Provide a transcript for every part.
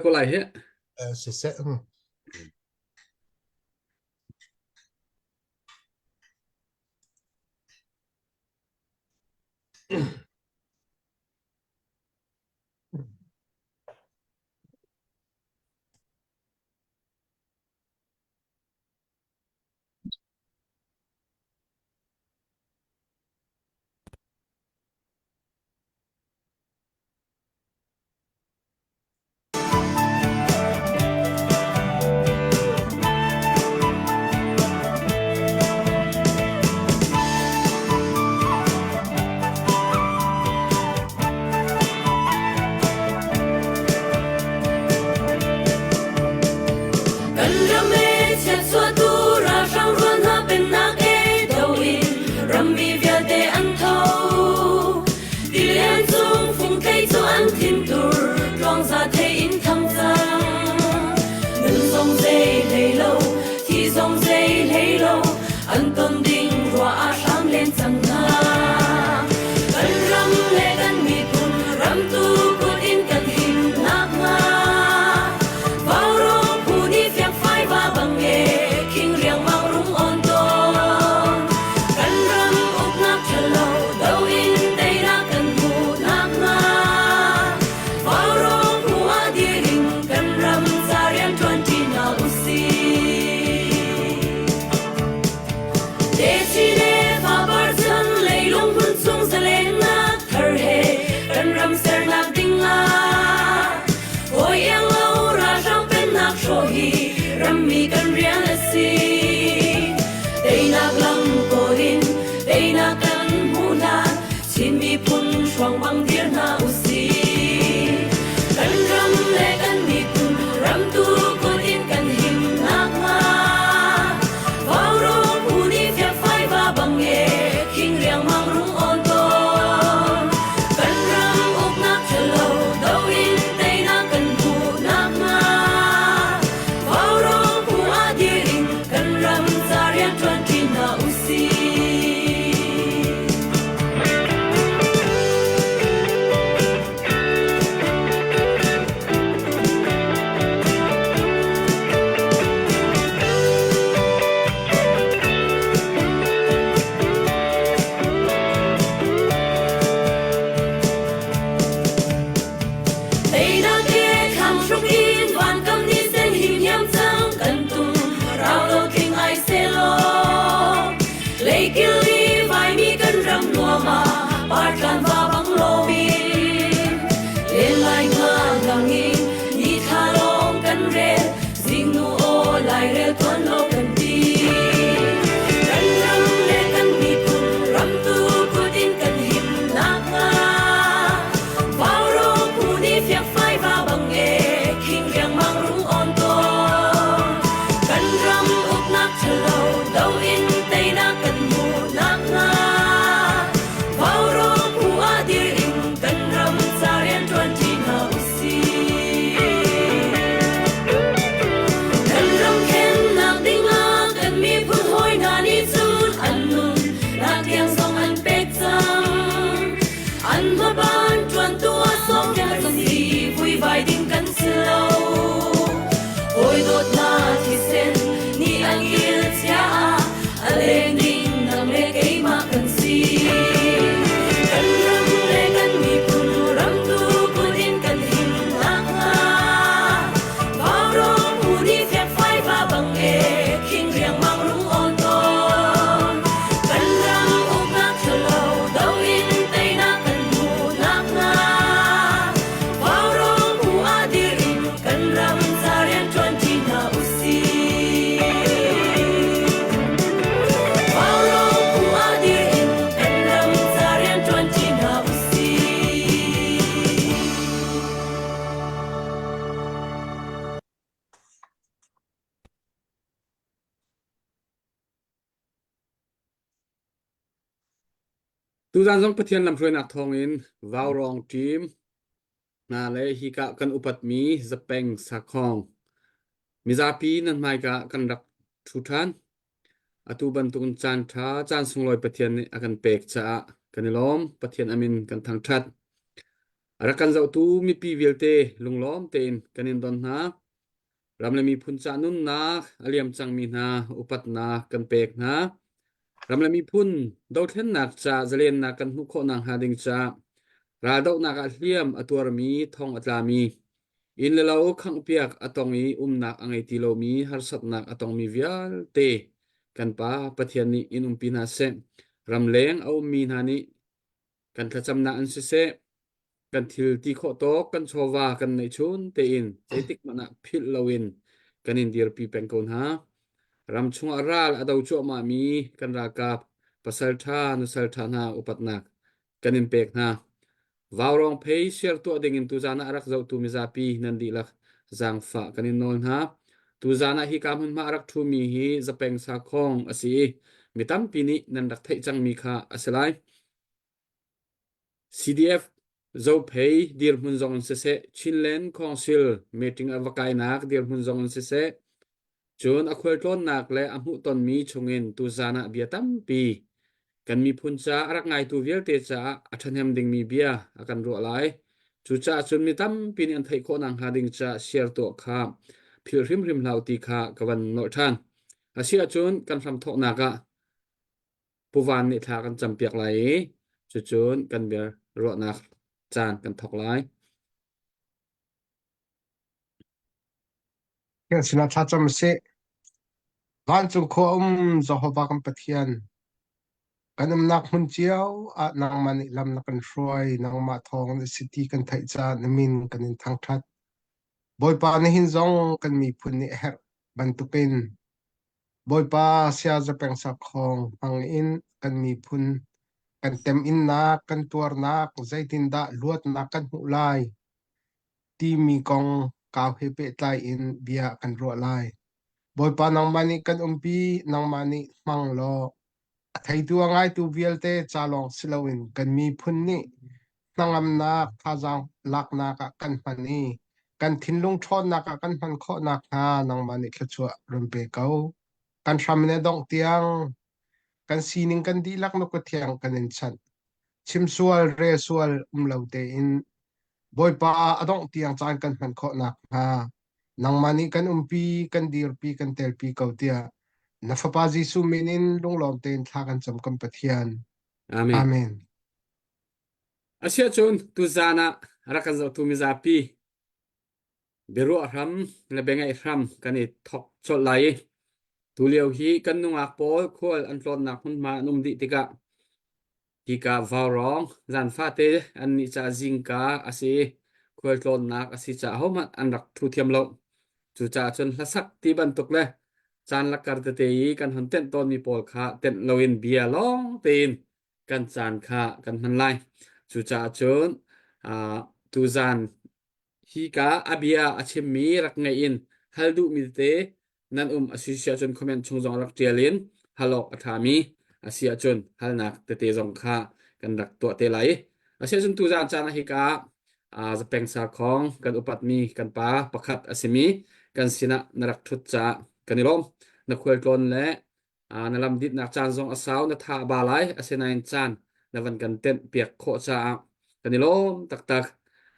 Ko lai hi. Eh, siseh. Hmm. Kan ram e chiatchuahtu ralhrang rual hna pennak e do in rammi vialte an tho. Tilian cung fungtlei cu an thintur tluangza thei in thang cang. Nun zong zei hlei lo, thi zong zei hlei lo, an ton ding ruah ah hram len cang hna. Kan ram le kan miphun ramtu kut in kan him nakhnga Vaurawng phu nih fiangfai va bang e khing riangmang rung on tawn. Kan ram uknak ṭhalo do in teinak kan hmuh nakhnga Vaurawng phu ah dir in kan ram ca rian ṭuanṭi hna usih. Techin le fapar chan leilung hmun chung zalennak thar he kan ram sernak ding ah hawi iang lo ralhrang pennak hrawh hi rammi kan rian a si. Teinak lam kawl in teinak kan hmuh hlan Chin miphun hruang bang dir hna usih. Kan ram le kan miphun ramtu kut in kan him nakhnga Vaurawng phu nih fiakfai va bang e khing riangmang rung awn tawn. Kan ram uknak ṭhalo do in teinak kan hmuh nakhnga Vaurawng phu ah dir in kan ram ca rian ṭuanṭi hna usih. Teinak he thlang hruk in vankam ni sen him hiam cang kan tum rau lo tling ai selaw Leikil i vaimi kan ram nuam ah partlan va bang loin len lai nga lang in ni thla lawng kan rel zingnu aw lairel tuan lo kan ti kan ram le kan miphun ramtu kut in kan him nakhnga Vaurawng phu nih fiakfai va bang e khing riangmang rung on tawn kan ram uknak ṭhalo do in teinak kan hmuh nakhnga Vaurawng phu ah dir in kan ram ca rian ṭuanṭi hna usih. Kan ram khennak dingah kan miphun hawi hna nih cun an nun nak tiang zong an pek cang. An hmaban ṭuantu ah sawm kan si vuivai ding kan si lo. Hawi dawtna thisen nih an kil chia ah a leng ding nang le keimah kan si. Kan ram le kan miphun ramtu kut in kan him nakhnga Vaurawng phu nih fiakfai va bang e khing riangmang rung awn tawn. Kan ram uknak ṭhalo do in teinak kan hmuh nakhnga Vaurawng phu ah dir in kan ram ca rian ṭuanṭi hna usih. Vaurawng phu ah dir in kan ram ca rian ṭuanṭi hna usih. Tuzan zong Pathian lamhruainak thawngin Vaurawng team hna le hika kan upatmi Zapeng Sakhong mizapi nan hmaika kan rak ṭhu ṭhan. Atu bantukin caan ṭha, caan sunglawi Pathian nih a kan pek caah kan i lawm. Pathian amin kan thangṭhat. A rak kan zohtu mipi vialte lunglawm tein kan in don hna. Ram le miphun ca nunnak a liam cangmi hna upatnak kan pek hna. Ram le miphun dothlennak ca zalennak kan hmuh khawh nakhnga ding ca raldohnak ah hliam a tuarmi thong a tlami inn le lo khanghpiak a tong i umnak a ngei ti lomi harsatnak a tongmi vialte kan Pa Pathian nih in umpi hna seh. Ramleng a ummi hna nih kan thlacamnak in siseh kan thil ti khawh tawk kan chawva kan neihchun tein zeitik hmanh ah philh loin kan in dirpi peng ko hna. Ram chungah ral a do cuahmahmi kan ralkap pasalṭha nusalṭha hna upatnak kan in pek hna. Vaurawng phei share tuah dingin tuzan ah a rak zohtu mizapi nan dihlak zaangfah kan in nawl hna. Tuzan ah hika hmunhma a rak ṭhumi hi Zapeng Sakhong a si i mi tampi nih nan rak theih cangmi kha a si lai. CDF Zophei dirhmun zong in siseh, Chinland Council meeting a va kainak dirhmun zong in siseh, cun a khualtlawnnak le a hmuhtonmi chungin tuzan ah bia tampi kan miphun ca a rak ngaitu vialte caah a ṭhahnem dingmi bia a kan ruah lai. Cucaah cun mi tampi nih an theih khawh nakhnga ding caah share tuah kha philh hrimhrim hlah u ti kha ka van nolh ṭhan. Asiahcun kan hramthawknak ah Pu Van nih thla kan campiak lai i cucun kan bia ruahnak caan kan thawk lai. Kan sinah thlacam sih. Vancung khua um Jehovah kan Pathian, kan umnak hmun cio ah nangmah nih lam na kan hruai, nangmah thawng na si ti kan theih caah na min kan in thangṭhat. Bawipa nihin zong kan miphun nih a herh bantukin Bawipa siaza pengsakhawng hmang in kan miphun kan teminnak, kan tuarnak, zeitindah luatnak kan hmuh lai timi kong kau he pehtlai in bia kan ruah lai. Bawipa nangmah nih kan umpi, nangmah nih hmang law a theitu a ngaitu vialte ca lawng si loin kan miphun nih hnangamnak thazaang laknak ah kan hman i kan thinlung ṭhawnnak ah kan hman khawh nakhnga nangmah nih thluachuah run pe ko. Kan hram in a dongh tiang kan sining kan dihlak na kut thiang kan in chanh. Chim sual, rel sual um lo tein Bawipa a dongh tiang caan kan hman khawh nakhnga nangmah nih kan umpi, kan dirpi, kan telpi ko tiah na Fapa Jesuh min in lunglawm tein thla kan cam kan Pathian. Amen. Amen. Asiahcun tuzaan ah rak kan zohtu mizapi biaruah hram le biangaih hram kan i thok colh lai i tulio hi kan nungak pawl khual an tlawnnak hmunhma an um dih tikah hika vaurawng zan fate an nih ca zingka a si i khual tlawnnak a si caah hohmanh an rak thu thiam lo. Cucaah cun hlasak ti bantuk le caan lakar tete i kan hon tenh tawnmi pawl kha tenh loin bia lawng tein kan caan kha kan hman lai. Cucaah cun uh, tuzan hika a bia a chimmi rak ngaih in hal duhmi tete nan um a si ahcun comment chung zong rak ṭial in hal awk a ṭhami a si ahcun halnak tete zong kha kan rak tuah te lai. A si ahcun tuzan caan ah hika uh, Zapeng Sarkhong kan upatmi kan pa pakhat a simi kan sinah na rak ṭhut caah kan i lawm. Na khualtlawn le na lam ditnak caan zong a sau na tha a ba lai asinain caan na van kan tenh piak khawh caah kan i lawm taktak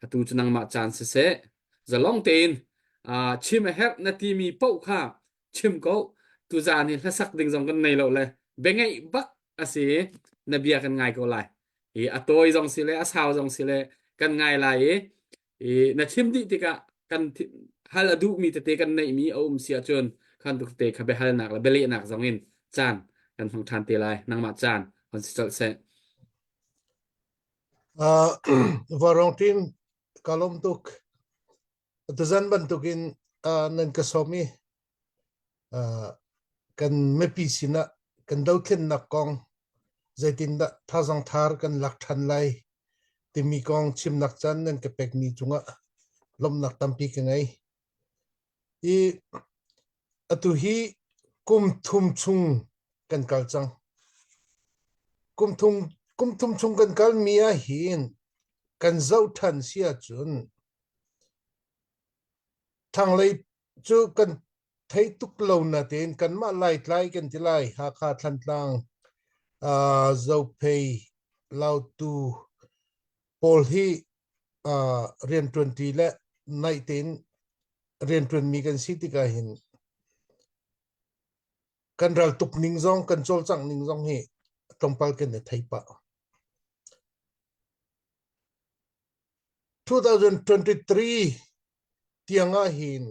atu cu nangmah caan siseh zalong tein chim a herh na timi paoh kha chim ko tuzaan hi hlasak ding zong kan nei lo le biangeih bak a si na bia kan ngai ko lai i a tawi zong si le a sau zong si le kan ngai lai i I na chim dih tikah kan hal a duhmi tete kan neihmi a um si ahcun khan tuk te kha biahalnak le bialehnak zong in caan kan hmang ṭhan te lai. Nangmah caan hon si colh seh. Uh, Varong team ka lawm tuk. Tuzan bantukin uh, nan ka sawm i uh, kan mipi sinah kan dothlennak kong zeitindah thazang thar kan lak ṭhan lai timi kong chimnak caan nan ka pekmi cungah lawmhnak tampi ka ngei. I atu hi kum thum chung kan kal cang. Kum thum, kum thum chung kan kalmi ah hin kan zoh ṭhan si ahcun thlanglei cu kan thei tuk lo natein kanmah Laitlai kan ti lai Hakha Thlantlang uh, Zophei Lautu pawl hi uh, rianṭuanṭi le naih tein rianṭuanmi kan si tikah hin kan ral tuk ning zong kan cawlcangh ning zong hi tlawmpal kan i thei pah. 2023 tiang ah hin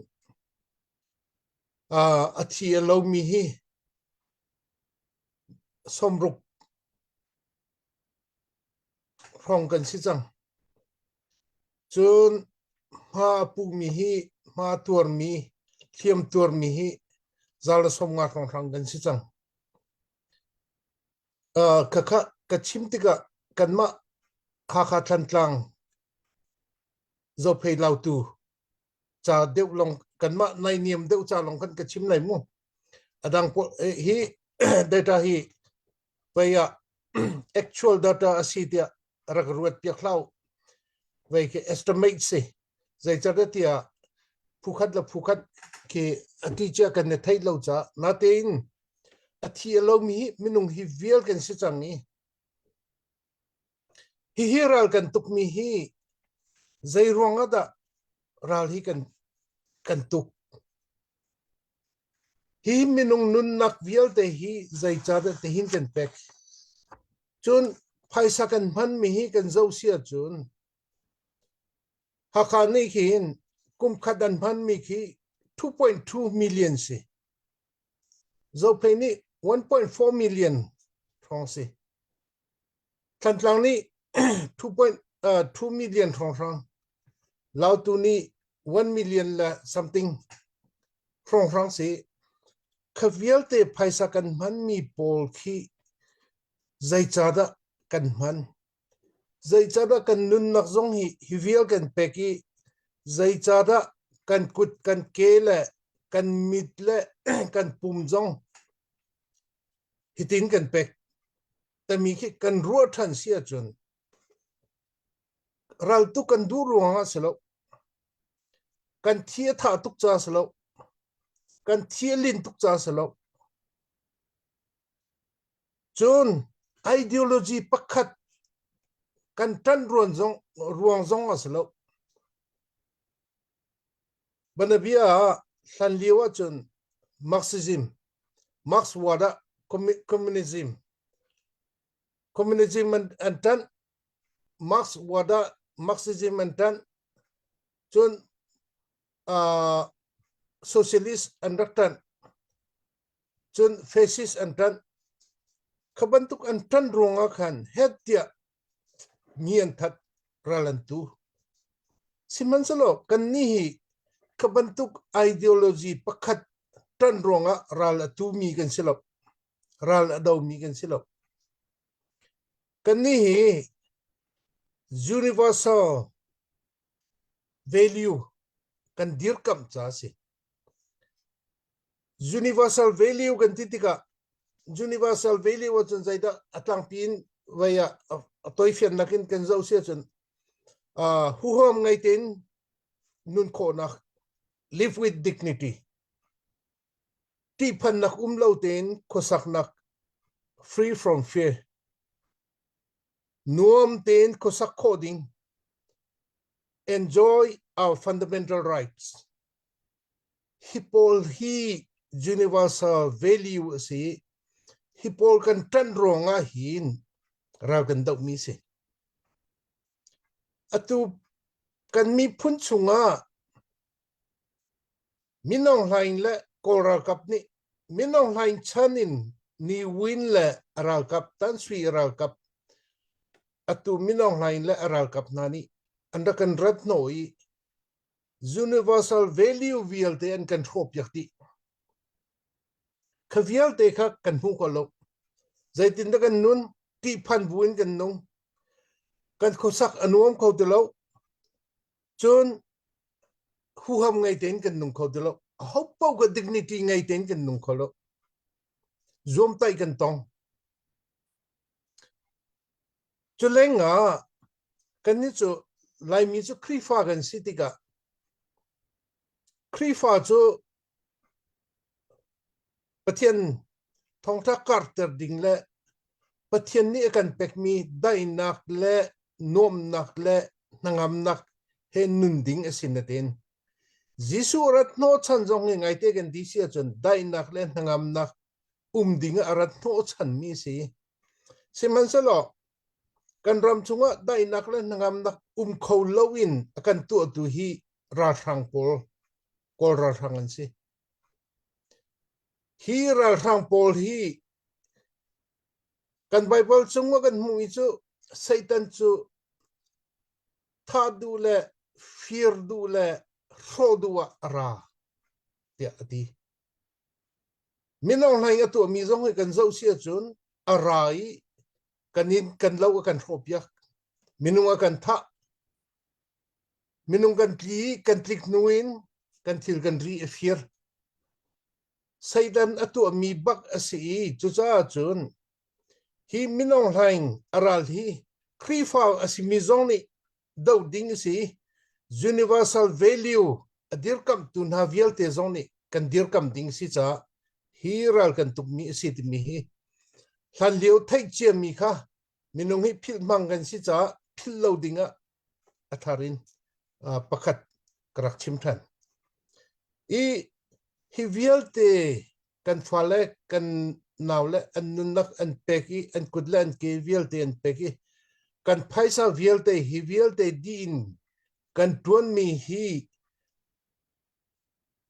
uh, a thi a lomi hi 60 hrawng kan si cang. Cun hma a pumi hi hma tuarmi, hliam tuarmi hi zal le 50 hrawnghrang kan si cang. Uh, khakha ka chim tikah kanmah Hakha Thantlang Zophei Lautu ca deuh long kanmah nainiam deuh ca long kan ka chim lai mu. Adang hi data hi vei ah actual data a si tiah rak ruat piak hlah u. Vei khi estimate si. Zeicahtiah tiah phukhat le phukhat khi a ti cia kan i theih lo caah natein a thi a lomi hi minung hi vial kan si cang i hihi ral kan tukmi hi zei ruang ah dah ral hi kan kan tuk Hi minung nunnak vialte hi zeicahdah tihin kan pek? Cun phaisa kan hmanmi hi kan zoh si ahcun Hakha nih hin kum khat an hmanmi khi 2.2 million si. Zophei nih 1.4 million hrawng si. Thantlang nih 2.2 million hrawnghrang, Lautu nih 1 million le something hrawnghrang si. Kha vialte phaisa kan hmanmi pawl khi zeicahdah kan hman? Zeicahdah kan nunnak zong hi hi vial kan pek i zeicahdah kan kut kan ke le kan mit le kan pum zong hitin kan pek tami khi kan ruah ṭhan si ahcun ral tuk kan duh ruangah si lo kan thi a thah tuk ca si lo kan thi a lin tuk ca si lo cun ideology pakhat kan ṭan ruan zong ruang zong a si lo Banabia ah hlan lio ahcun Marxism, Marx word ah communism, communism an, an ṭanh, Marx word ah Marxism an ṭanh, cun uh, socialist an rak ṭanh, cun fascist an ṭanh. Kha bantuk an ṭanh ruangah khan het tiah mi an that ral an tu. Sihmanhsehlaw kannih hi kha bantuk ideology pakhat ṭan ruangah ral a tumi kan si lo. Ral a domi kan si lo. Kannih hi universal value kan dirkamh ca a si. Universal value kan ti tikah universal value ahcun zeidah a tlangpi in vei ah a toifiannak in kan zoh si ahcun uh, huham ngei tein nun khawhnak live with dignity ṭihphannak um lo tein khuasaknak free from fear nuam tein khuasak khawh ding enjoy our fundamental rights Hi pawl hi universal value a si. Hi pawl kan ṭanh ruangah hin ral kan dohmi si. Atu kan miphun chungah Min Aung Hlaing le Kawl ralkap nih Min Aung Hlaing chan in Ni Win le a ralkap Tan Sui ralkap atu Min Aung Hlaing le a ralkap hna nih an rak kan rat hnawh i universal value vialte an kan hrawhpiak dih. Kha vialte kha kan hmu kho lo. Zeitindah kan nun? Ṭihphan bu in kan nung. Kan khuasak a nuam kho ti lo. Cun huham ngei tein kan nung kho ti lo. Aho paoh ka dignity ngei tein kan nung kho lo. Zuamtaih kan tong. Culengah kannih cu Laimi cu Khrihfa kan si tikah Khrihfa cu Pathian thawngṭha karhter ding le Pathian nih a kan pekmi daihnak le nuamhnak le hnangamnak he nun ding a si natin Jesuh rat hnawhchan zong hi ngaite kan ti si ahcun daihnak le hnangamnak um ding ah a rat hnawhchanmi a si. Sihmanhsehlaw kan ram chungah daihnak le hnangamnak um kho loin a kan tuahtu hi ralhrang pawl Kawl ralhrang an si. Hi ralhrang pawl hi kan Baibal chungah kan hmuhmi cu Satan cu thah duh le fir duh le hrawh duh ah a ra tiah a ti. Minung hlaing a tuahmi zong hi kan zoh si ahcun a ra i kan in kan lo a kan hrawhpiak. Minung a kan thah. Minung kan tli i kan tlik hnu in kan thil kan ri a fir. Satan a tuahmi bak a si i cucaah cun hi minung hlaing a ral hi Khrihfa a simi zong nih doh ding a si. Universal value a dirkamhtu hna vialte zong nih kan dirkamh ding si caah hi ral kan tukmi a si timi hi hlanlio theih ciami kha minung hi philh hmang kan si caah philh lo ding ah a thar in pakhat ka rak chim ṭhan. I hi vialte kan fale kan naule an nunnak an pek i an kut le an ke vialte an pek i kan phaisa vialte hi vialte dih in kan ṭuanmi hi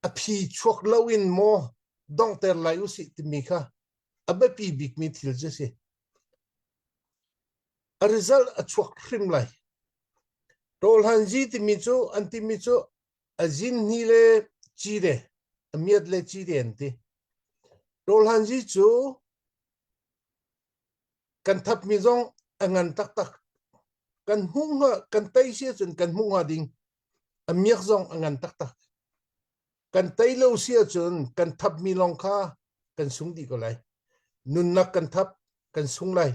a phi chuak loin maw donghter lai usih timi kha a biapi bikmi thil cu a si. A result a chuak hrim lai. Tawlhanzi timi cu an timi cu a zin hni le ci de, a miat le ci de an ti. Tawlhanzi cu kan thapmi zong a ngan taktak. Kan hmuh hnga, kan tei si ahcun kan hmuh hnga ding. A miak zong a ngan taktak. Kan tei lo si ahcun kan thapmi lawng kha kan sung dih ko lai. Nunnak kan thap, kan sung lai.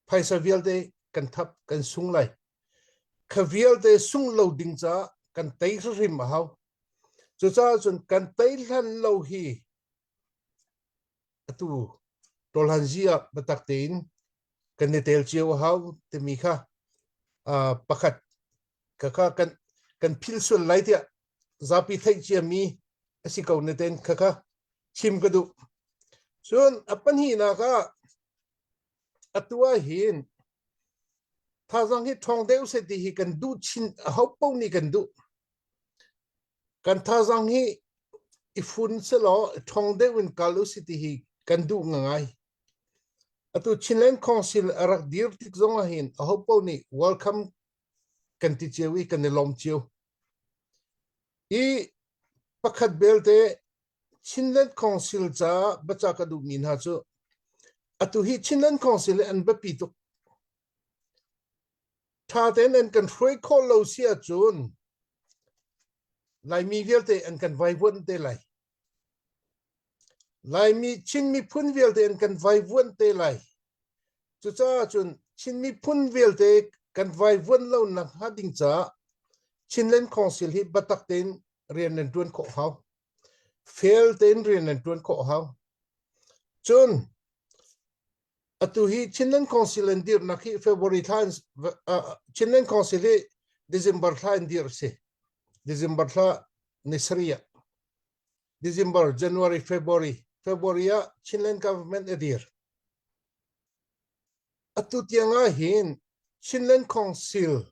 Phaisa vialte kan thap, kan sung lai. Kha vialte sung lo ding caah kan tei hrim a hau. Cucaah cun kan tei hlan lo hi atu tawlhanzi ah biatak tein kan i tel cio a hau timi kha pakhat kha kan kan philh sual lai tiah zapi theih ciami a si ko na ten kha kha chim ka duh. Cun a pahnihnak ah atu ah hin thazang hi ṭhawng deuh seh ti hi kan duh chin aho paoh nih kan duh. Kan thazang hi i fun selaw ṭhawng deuh in kal usih ti hi kan duh ngai. Atu Chinland Council a rak dir tik zong ah hin aho paoh nih welcome kan ti cio i kan i lawm cio. I pakhat belte Chinland Council caah biaca ka duhmi hna cu atu hi Chinland Council hi an biapi tuk. Ṭha tein an kan hruai khawh lo si ahcun Laimi vialte an kan vaivuanh te lai. Laimi Chin miphun vialte an kan vaivuanh te lai. Cucaah cun Chin miphun vialte kan vaivuanh lo nak hnga ding caah Chinland Council hi biatak tein rian nan ṭuan khawh hau. Fel tein rian nan ṭuan khawh hau. Cun atu hi Chinland Council an dirnak hi February thla in Chinland Council hi December thla in dir si. December thla ni sarih ah. December, January, February. February ah Chinland government a dir. Atu tiang ah hin Chinland Council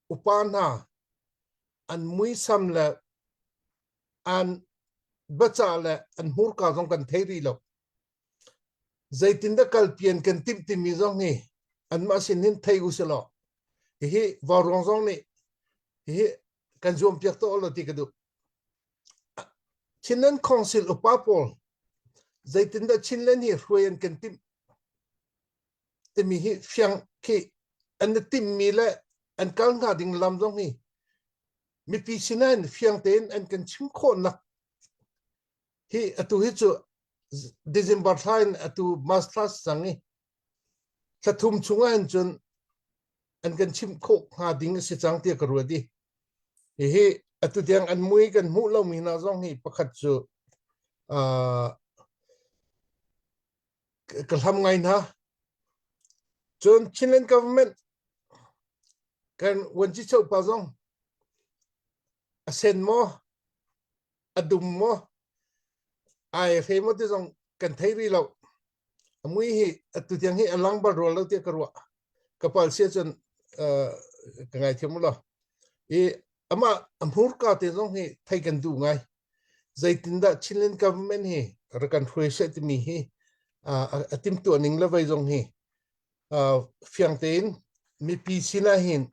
upa hna an muisam le an biacah le an hmurka zong kan thei rih lo. Zeitindah kalpian kan timh timi zong hi anmah sin hin thei u silaw hihi vauruang zong nih hihi kan zuampiak tuah law ti ka duh. Chinland Council upa pawl zeitindah Chinland hi hruai an kan timh timi hi fiang khi an i timhmi le an kal hnga ding lam zong hi mipi sinah in fiang tein an kan chim khawhnak hi atu hi cu December thla in atu March thla cang i thla thum chung ah hin cun an kan chimh khawh hnga ding a si cang tiah ka ruat i hihi atu tiang an mui kan hmuh lomi hna zong hi pakhat cu uh, ka hlam ngai hna. Cun Chinland government. Kan vuanci pa zong a sen maw a dum maw ai hre maw ti zong kan thei rih lo. A mui hi atu tiang hi a lang bal rua lo tiah ka ruah. Ka pal sia cun ka ngaithiam u law. I amah a hmurka te zong hi thei kan duh ngai. Zeitindah Chinland government hi rak kan hruai seh timi hi a timhtuah ning le vei zong hi fiang tein mipi sinah hin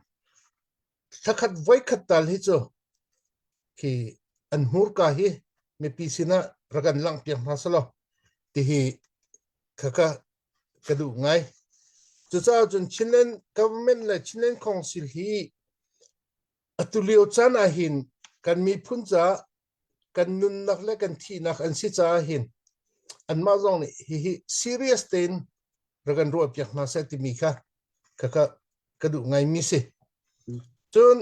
thlakhat voikhat tal hi cu khi an hmurka hi mipi sinah rak kan langhpiak hna selaw tihi khaka ka duh ngai. Cucaah cun Chinland government le Chinland Council hi atu lio caan ah hin kan miphun caah kan nunnak le kan thihnak an si caah hin anmah zong nih hihi serious tein rak kan ruahpiak hna seh timi kha khaka ka duh ngaimi si. Cun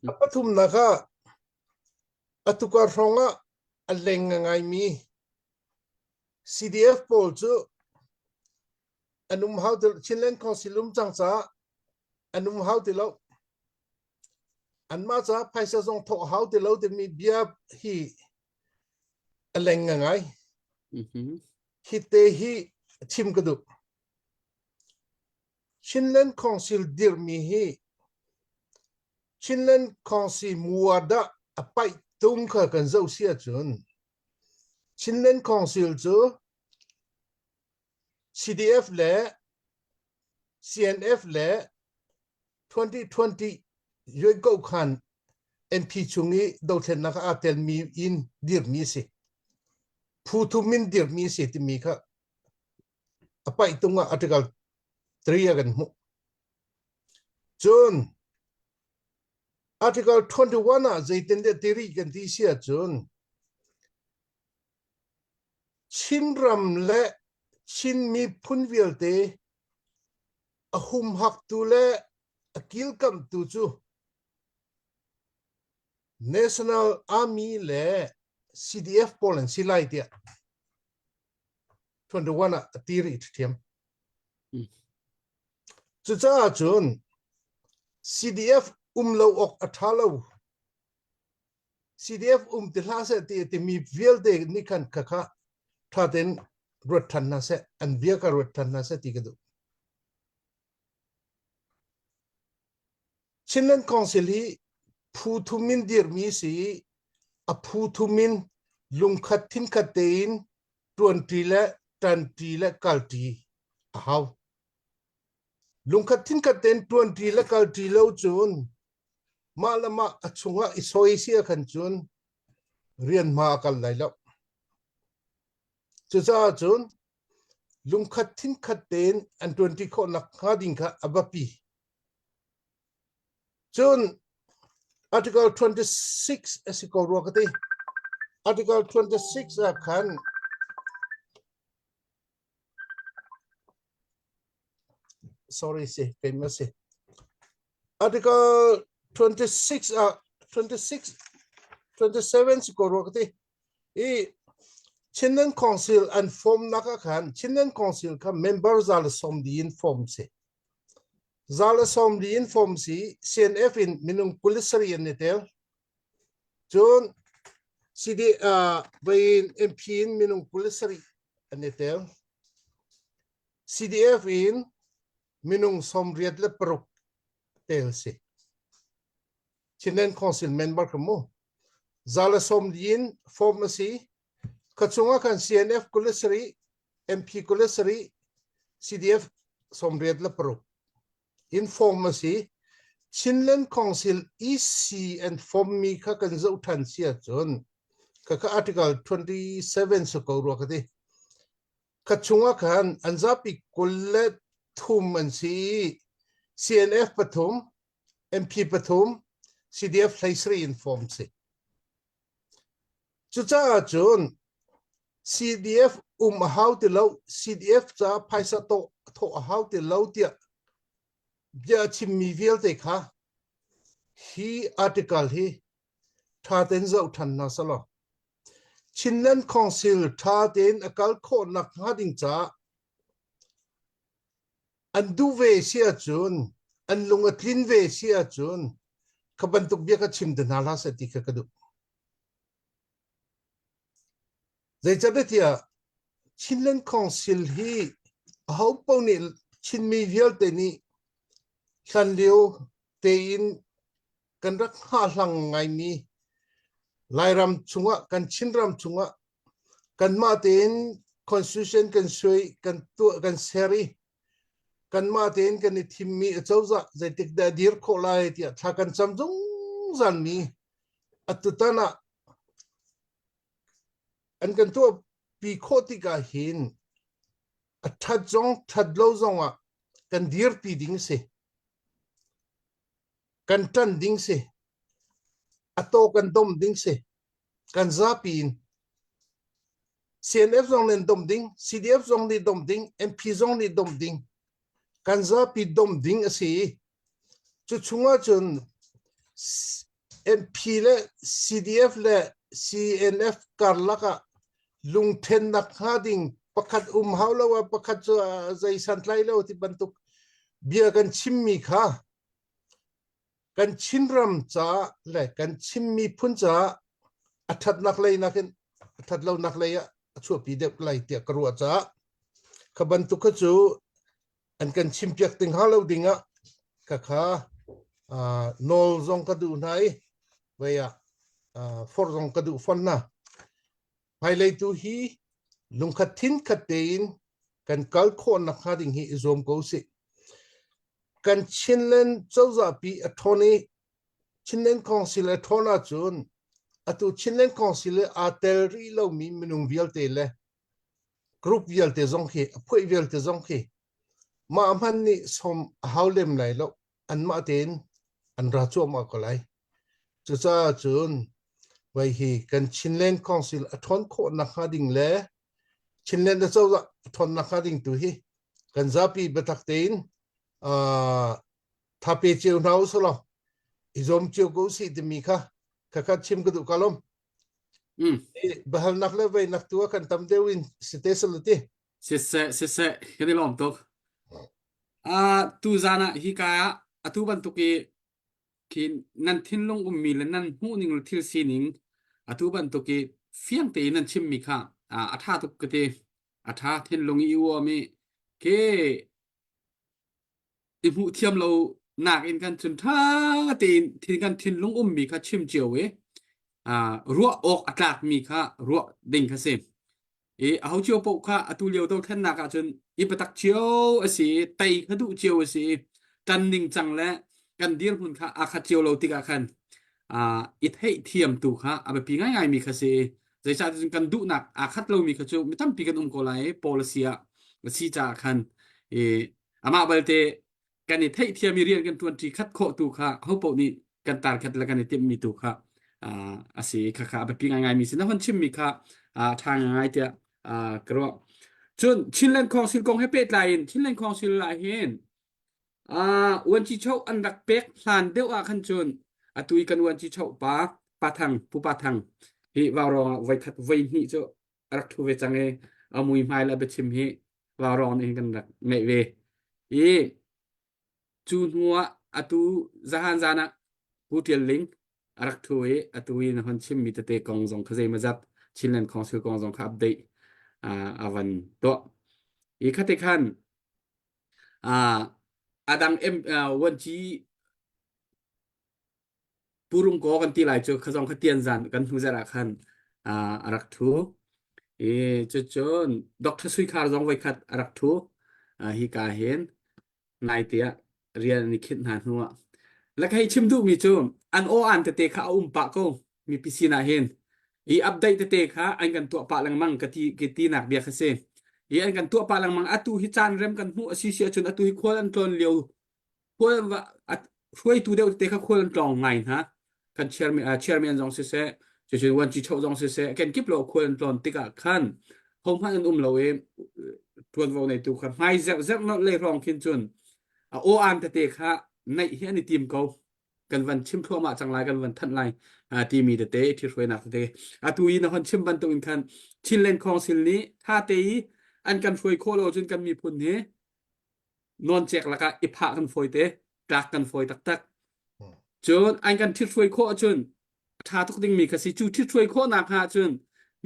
a pathumnak ah atukar hrawng ah a leng ngaimi CDF pawl cu an um hau ti Chinland Council um cang caah an um hau ti lo. Anmah caah phaisa zong thawh hau ti lo timi bia hi a leng ngai. Hi te hi chim ka duh. Chinland Council dirmi hi Chinland Council muadah a paih tung kha kan zoh si ahcun Chinland Council cu CDF le CNF le 2020 Yuenkau khan MP chung i dothlennak ah aa telmi in dirmi a si. Phu thum in dirmi a si timi kha a paih tung ah Article 3 ah kan hmuh. Cun Article 21 ah zeitindah tiri kan ti si ahcun Chinram le Chin miphun vialte a humhaktu le a kilkamhtu cu National Army le CDF pawl an si lai tiah 21 ah a ti rih ṭhiam. Cucaah cun CDF um lo awk a ṭha lo. CDF um ti hlah seh ti timi vialte nih khan khakha ṭha tein ruat ṭhan hna seh, an bia ka ruat ṭhan hna seh ti ka duh. Chinland Council hi phu thum in dirmi si i a phu thum in lungkhat thinkhat tein ṭuanṭi le ṭanṭi le kalṭi a hau. Lungkhat thinkhat tein ṭuanṭi le kalṭi lo cun mah le mah a chungah i soi si ahkhan cun rian hma a kal lai lo. Cucaah cun lungkhat thinkhat tein an ṭuanṭi khawh nakhnga ding kha a biapi. Cun Article 26 a si ko rua ka ti. Article 26 ah khan sorry si keimah si. Article 26 ah 26 27 si ko rua ka ti. I Chinland Council an form nak ah khan Chinland Council kha member za le sawm di in form si. Za le sawm li in form si CNF in minung 27 an i tel. Cun CD uh, vein MP in minung 27 an i tel. CDF in minung 86 tel si. Chinland Council member ka mu. Za le sawm li in form a si. Ka chungah khan CNF 27, MP 27, CDF 86 in form a si. Chinland Council EC and form mi kha kan zoh than si ahcun ka ka article 27 su ko rua ka ti. Ka chungah khan an zapi 23 an si i CNF pathum, MP pathum, CDF 13 in form si. Cucaah cun CDF um a hau ti lo, CDF caah phaisa thawh a hau ti lo tiah bia a chimmi vialte kha hi article hi ṭha tein zoh ṭhan hna selaw Chinland Council ṭha tein a kal khawh nakhnga ding caah an duh ve si ahcun an lung a tlin ve si ahcun kha bantuk bia kha chim te hna hlah seh ti kha ka duh. Zeicahtiah Chinland Council hi ahopaoh nih Chinmi vialte nih hlanlio tein kan rak hngahhlang ngaimi Lairam chungah kan Chinram chungah kanmah tein constitution kan suai kan tuah kan ser i kanmah tein kan i thimmi acozah zeitik dah dir khawh lai tiah thla kan cam zungzal mi atutan ah an kan tuahpi khawh tikah hin a ṭhat zong ṭhat lo zongah kan dirpi ding si. Kan ṭan ding si. A taw kan dom ding si. Kan zapi in CNF zong nih dom ding, CDF zong nih dom ding, MP zong nih dom ding. Kan zapi dom ding a si. Cu chungah cun MP le CDF le CNF karlak ah lungthennak hnga ding pakhat um hau lo ah pakhat cu zei santlai lo ti bantuk bia kan chimmi kha kan Chinram caah le kan Chin miphun caah a ṭhatnak lei nakin a ṭhatlonak lei ah a chuahpi deuh lai tiah ka ruah caah kha bantuk kha cu an kan chimpiak ding hnga lo ding ah khakha nawl zong ka duh hna i vei ah forh zong ka duh fawn hna. Hmailei tu hi lungkhat thin khat tein kan kal khawh nakhnga ding hi i zuam ko usih. Kan Chinland cozahpi a ṭhawn i Chinland Council a ṭhawn ahcun atu Chinland Council i aa tel rih lomi minung vialte le group vialte zong khi a phuaih vialte zong khi mah hmanh nih sawm a hau lem lai lo anmah tein an ra cuahmah ko lai. Cucaah cun vai hi kan Chinland Council a ṭhawn khawh nakhnga ding le Chinland acozah a ṭhawn nakhnga ding tu hi kan zapi biatak tein uh, thape cio hna usih law i zuam cio ko usih timi kha khakha chim ka duh ka lom. Mm. Bahalnak le veinak tu ah kan tam deuh in site salati. Siseh, siseh, kan i lawm tuk. Uh, tu zan ah hi ka ah atu bantuk i khi nan thinlung ummi le nan hmuhning le thil sining atu bantuk i fiang tein nan chimmi kha a ṭha tuk ka ti. A ṭha thinlung i uam i ke i hmuh thiam lo nak in kan cun ṭha tein thin kan thinlung ummi kha chim cio i ruah awk a tlakmi kha ruah ding kha si. I aho cio paoh kha atu lio dothlennak ahcun i biatak cio a si i tei kha duh cio a si i kan ningcang le kan dirhmun kha aa khat cio lo tikah khan uh, i theihthiam tu kha a biapi ngaingaimi kha si i zeicahtiah kan duhnak aa khat lomi kha cu mi tampi kan um ko lai i policy ah a si caah khan i amah balte kan i theihthiam i rian kan ṭuanṭi khat khawh tu kha hopaoh nih kan target le kan i timhmi tu kha a si kha kha a biapi ngaingaimi si na hon chimmi kha a ṭha ngaingai tiah ka ruah cun Chinland Council kong he pehtlai in Chinland Council ah hin uanci choh an rak pek hlan deuh ah khan cun atu i kan uanci choh pa Pa Thang Pu Pa Thang hi vaurawng ah voikhat voi hnih cu a rak ṭhu ve cang i a mui hmai le a biachim hi vaurawng nih hin kan rak ngeih ve i Cu hnu ah atu zahan zan ah Pu Ṭial Ling a rak ṭhu i atu i na hon chimmi tete kong zong kha zeimawzat Chinland Council kong zong kha update uh, a van tuah. I khate khan uh, adang M uh, 1G Purung kaw kan ti lai cu khazong kha tian zan kan hnu zarh ah khan uh, a rak ṭhu. I cucun Dr. Sui Khar zong voikhat a rak ṭhu. Uh, hi ka hin naite ah rian an i khinh hna hnu ah. Le ka hei chim duhmi cu an aw an tete kha a um pah ko mipi sinah hin. I update tete kha an kan tuah pah lengmang ka ti ka ti nak bia kha si. I an kan tuah pah lengmang atu hi caan rem kan hmuh a si si ahcun atu hi khual an tlawn lio khual hruaitu deuh te kha khual an tlawng ngai hna kan chairman uh, chairman zong siseh cucun vuanci choh zong siseh kenkip lo khual an tlawn tikah khan hohmanh an um lo i tuanvo neitu kha hmai zerh zerh nolh le hrawng khin cun a aw an tete kha neih hi an i tim ko kan van chim thluahmah cang lai kan van thanh lai timi tete ṭhithruainak tete atu i na hon chim bantuk in khan Chinland Council nih tha te i an kan hruai khawh lo cun kan miphun hi nawncek lakah i phah kan fawi te. tlak kan fawi taktak. Cun an kan ṭhithruai khawh ahcun a ṭha tuk dingmi kha si. Cu ṭhithruai khawhnak hnga cun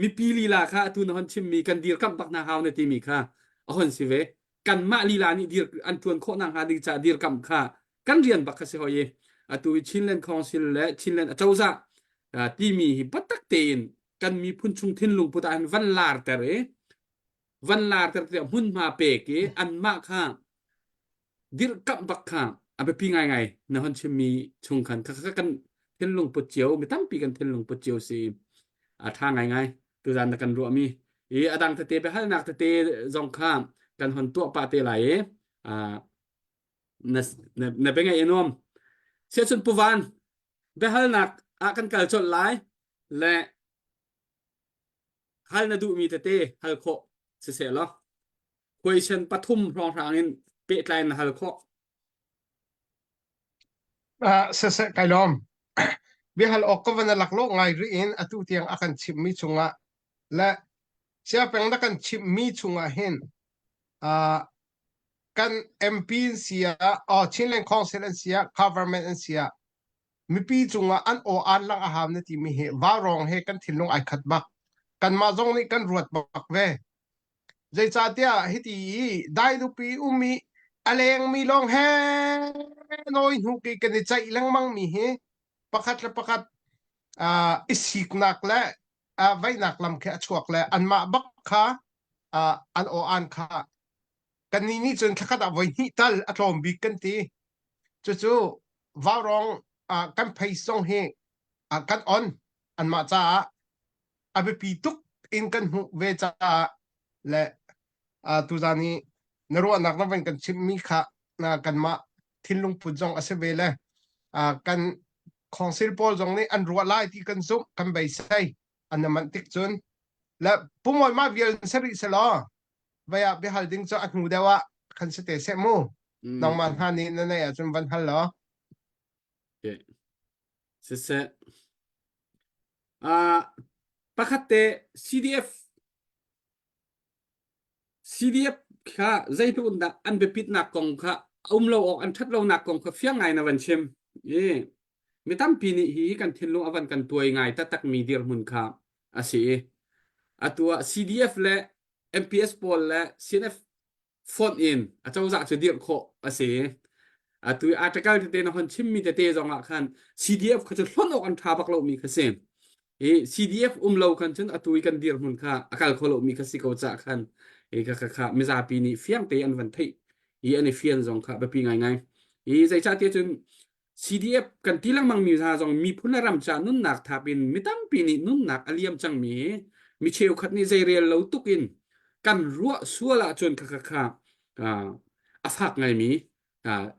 mipi lila kha atu na hon chimmi kan dirkamh bak hna hau na timi kha a hon si ve. Kanmah lila nih dir an ṭuan khawhnak hnga ding caah dirkamh kha kan rian bak kha si hoi i atu hi Chinland Council le Chinland acozah timi hi biatak tein kan miphun chung thinlung put ah hin van larter i van larter tiah hmunhma pek i anmah kha dirhkamh bak kha a biapi ngaingai na hon chimmi chung khan kha kha kan thinlung put cio mi tampi kan thinlung put cio si a ṭha ngaingai tuzan na kan ruahmi i a dang tete biahalnak tete zong kha kan hon tuah pah te lai i na na, na bia ngaih a nuam siahcun puvan biahalnak ah kan kal colh lai le hal na duhmi tete hal khawh siseh law question pathum hrawnghrang in pehtlai na hal khawh. Uh, siseh kai lawm. Biahal awk ka van lak lo ngai ri in atu tiang a kan chimmi chungah le siapeng na kan chimmi chungah hin uh, kan MP an si ah, oh, Chinland Council an si ah, government an si ah, mipi cungah an aw an lang a hau na timi hi vaurawng he kan thinlung ai khat bak. Kanmah zong nih kan ruat bak ve. Zeicahtiah hiti i daidupi um i a lengmi lawng he nawi hnuk i kan i ceih lengmang mi hi pakhat le pakhat uh, i siknak le uh, vaihnak lam khi a chuak le anmah bak kha uh, an aw an kha kannih nih cun thlakhat ah voi hnih tal a tlawm bik kan ti. Cucu vaurawng uh, kan phei zong hi uh, kan on anmah caah a biapi tuk in kan hmuh ve caah le uh, tuzan i na ruahnak na van kan chimhmi kha uh, kanmah thinlung put zong a si ve le uh, kan council pawl zong nih an ruah lai ti kan zumh kan beisei an na manh tik cun le pumawi mah vial sari selaw vai ah biahal ding cu a hnu deuh ah khan si te seh mu nangmah hna nih na neih ahcun van hal law Okay. Siseh. Uh, pakhat te CDF CDF kha zeitluk in dah an biapitnak kong kha a um lo awk an ṭhat lonak kong kha fiang ngai na van chim. I mi tampi nih hi kan thinlung a van kan tuai ngai taktakmi dirhmun kha a si i atu ah CDF le MPS pawl le CNF fonh in acozah cu dirh khawh a si. Atu i article tete na hon chimmi tete zong ah khan CDF kha cu hlonh awk an ṭha bak lomi kha si. I CDF um lo khan cun atu i kan dirhmun kha a kal kho lomi kha si ko cah khan i kha kha kha mizapi nih fiang te an van theih i an i fian zong kha biapi ngaingai. I zeicahtiah cun CDF kan ti lengmang mi hna zong miphun le ram ca nunnak thap in mi tampi nih nunnak a liam cangmi hi mi cheukhat nih zeirel lo tuk in kan ruah sual ahcun kha kha kha a fak ngaimi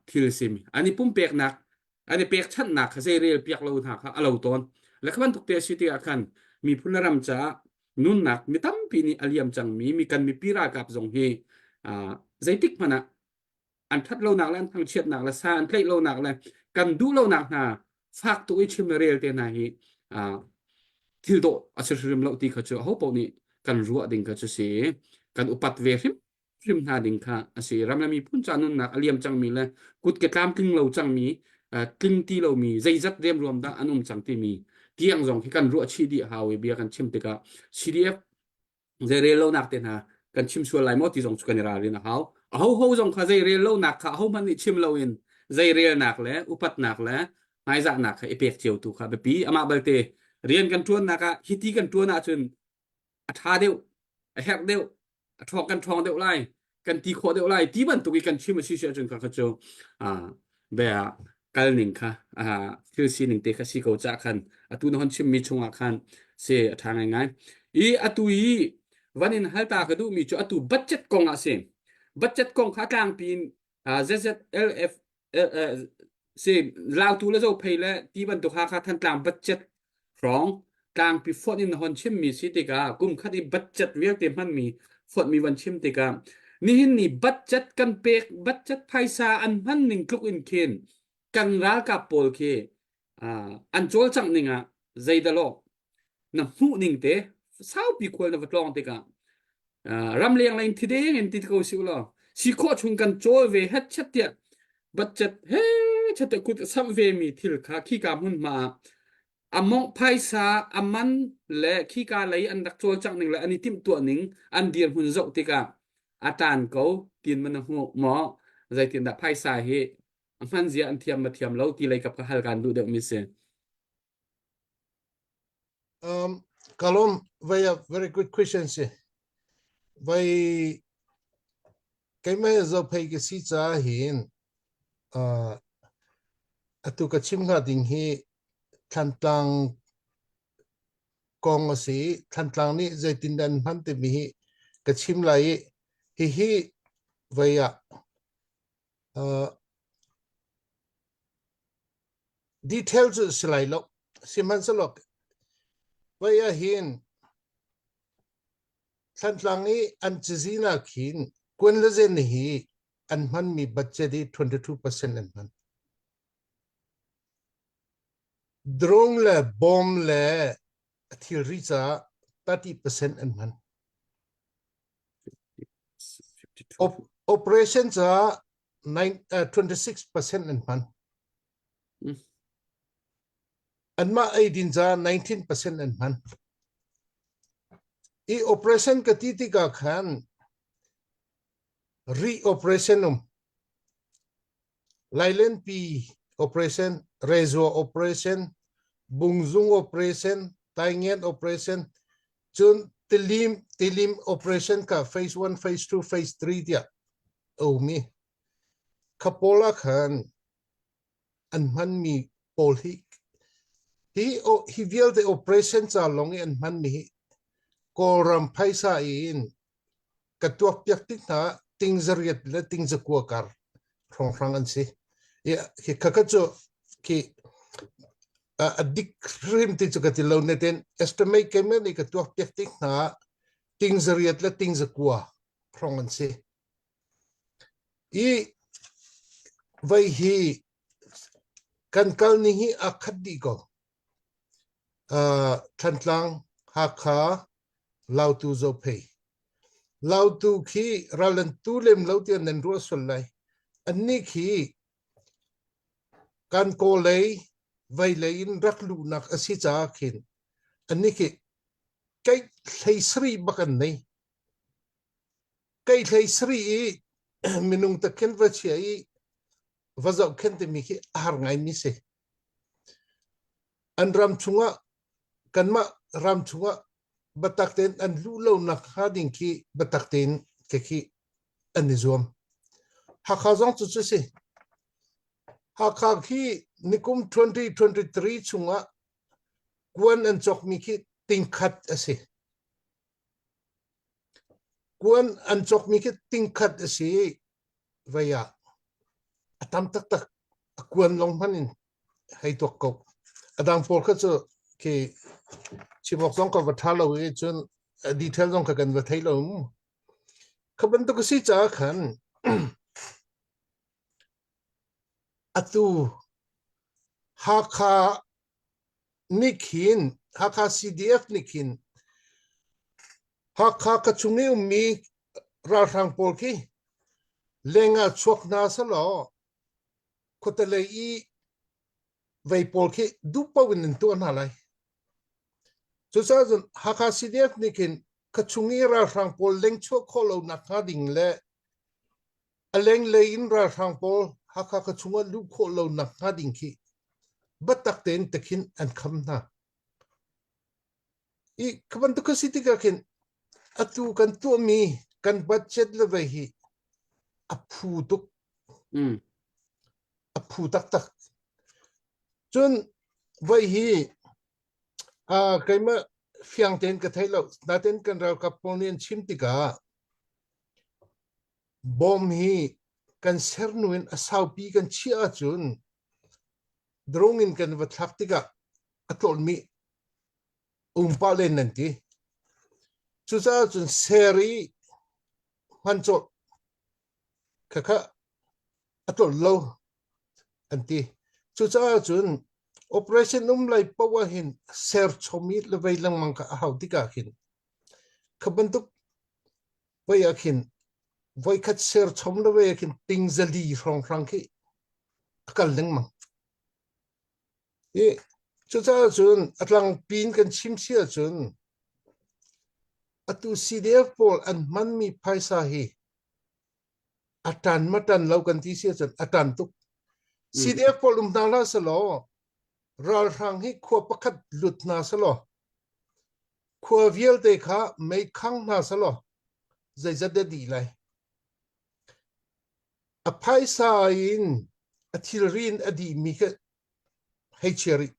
thil sim an i pumpeknak an i pekchanhnak kha zeirel piak lo hna kha a lo tawn le kha bantuk te a si tikah khan miphun le ram caah nunnak mi tampi nih a liam cangmi mi kan mipi ralkap zong hi zeitik hmanh ah an ṭhat lonak le an thangchiatnak le sa an tlaih lonak le kan duh lonak hna fak tuk i chim le rel te hna hi thil dawh a si hrim lo ti kha cu aho paoh nih kan ruah ding kha cu si kan upat ve hrim hrim hna ding kha a si ram le miphun ca nunnak a liam cangmi le kut ke tlamtling lo cangmi tling ti lomi zeizat remruam dah an um cang timi tiang zong khi kan ruah chih dih hau i bia kan chim tikah CDF zeirel lonak te hna kan chim sual lai maw ti zong cu kan i ralrin a hau. Ahoho zong kha zeirel lonak kha ahohmanh nih chim loin zeirelnak le upatnak le hmaizahnak kha i pek cio tu kha biapi. Amah balte rian kan ṭuannak ah hiti kan ṭuan ahcun a ṭha deuh, a herh deuh, a ṭhawng kan ṭhawng deuh lai, kan ti khawh deuh lai ti bantuk i kan chim a si si ahcun kha kha cu bia kal ning kha thil sining te kha si ko cah khan atu na hon chimmi chungah khan si a ṭha ngaingai i atu i van in halta ka duhmi cu atu budget kong ah si budget kong kha tlangpi in ZZLF si Lautu le Zophei le ti bantuk Hakha Thantlang budget hrawng tlangpi fonh in na hon chimmi si tikah kum khat i budget vialte hmanmi fonhmi van chim tikah nihin ni budget kan pek budget phaisa an hman ning tluk in khin kan ralkap pawl khi an cawlcangh ning ah zeidalaw na hmuh ning te saupi khual na va tlawng tikah ramleng lei in thideng in ti ko si law si khawh chung kan cawl ve het chet tiah budget he. chat kut samh ve mi thil kha khika hmunhma ah a mongh phaisa a man le khika lei an rak cawlcangh ning le an i timhtuah ning an dirhmun zoh tikah a taan ko tin man a hmuh maw zeitindah phaisa hi a hman zia an thiam ma thiam lo ti lei kap ka hal kan duh deuh mi si. Um, Kalom, very, very good question si. Vai keimah zophei ka si caah hin uh, atu ka chim hnga ding hi Thantlang kong a si. Thantlang nih zeitindah an hman timi hi ka chim lai i hihi vei ah uh, detail cu si lai lo. Sihmanhsehlaw vei ah hin Thantlang i an cazin ah khin kuan le zen hi an hmanmi budget hi 22% an hman. Drone le bomb le thilri caah 30% an hman. Op operation caah 26% an hman. Mm. Anmah eidin caah 19% an hman. I operation ka ti tikah khan re operation um Lailenpi operation, Rezua operation, Bungzung operation, Taingen operation, cun Tilim Tilim operation ka phase 1, phase 2, phase 3 tiah a um i kha pawl ah khan an hmanmi pawl hi hi hi vialte operation ca lawng i an hmanmi hi Kawlram phaisa in ka tuakpiak tik hna ting zariat le ting zakua kar hrawnghrang an si. Hi khakha cu khi a dik hrim ti cu ka ti lo ne ten estimate keimah nih ka tuakpiak tik hna ting zariat le ting zakua hrawng an si. I vei hi kan kal ni hi a khat dih ko. Uh, Thantlang, Hakha, Lautu Zophei. Lautu khi ral an tu lem lo tiah nan ruah sual lai. Annih khi kan kawlei vei lei in rak luhnak a si caah khin annih khi keih hlei sarih bak an nei. Keihlei sarih i minung takhin va chia i va zohkhenh timi khi a har ngaimi si. An ram chungah kanmah ram chungah biatak tein an luh lonak hnga ding khi biatak tein ke khi an i zuam. Hakha zong cu cu si. Hakha khi nikum 2023 chungah kuan an cawkmi khi tingkhat a si. Kuan an cawkmi khi tingkhat a si i vei ah a tam taktak. A kuan lawng hmanh in hei tuak ko. A dang pawl kha cu khi chim awk zong ka va ṭha lo i cun a detail zong kha kan va thei lo mu. Kha bantuk a si caah khan atu Hakha nih khin Hakha CDF nih khin Hakha ka chung i ummi ralhrang pawl khi leng ah chuak hna selaw khuate lei i vei pawl khi duh paoh in an tuah hna lai. Cucaah cun Hakha CDF nih khin ka chung i ralhrang pawl leng chuah khawh lo nak hnga ding le A lenglei in ralhrang pawl Hakha khua chungah luh khawh lo nak hnga ding khi biatak tein tikhin an kham hna. I ka bantuk a si tikah khin atu kan tuahmi kan budget le vei hi a phu tuk. Mm. A phu taktak. Cun voi hi uh, keimah fiang tein ka thei lo. Natin kan ralkap pawl nih an chim tikah Bawm hi kan ser hnu in a saupi kan chiah ahcun drone in kan va thlak tikah a tlawlmi um pah len nan ti. Cucaah cun ser i hman cawlh khakha a tlolh lo an ti. Cucaah cun operation um lai paoh ah hin ser chom i le vei lengmang kha a hau tikah khin kha bantuk voi ah khin voikhat ser chom le voi ah khin ting zali hrawnghrang khi. a kal lengmang. I cucaah cun a tlangpi in kan chim si ahcun atu CDF pawl an hmanmi phaisa hi a ṭan ma ṭan lo kan ti si ahcun a ṭan tuk. CDF pawl um hna hlah selaw ralhrang hi khua pakhat lut hna selaw khua vialte kha mei khang hna selaw zeizat dah dih lai. A phaisa in a thilri in a dihmi kha hei chia rih.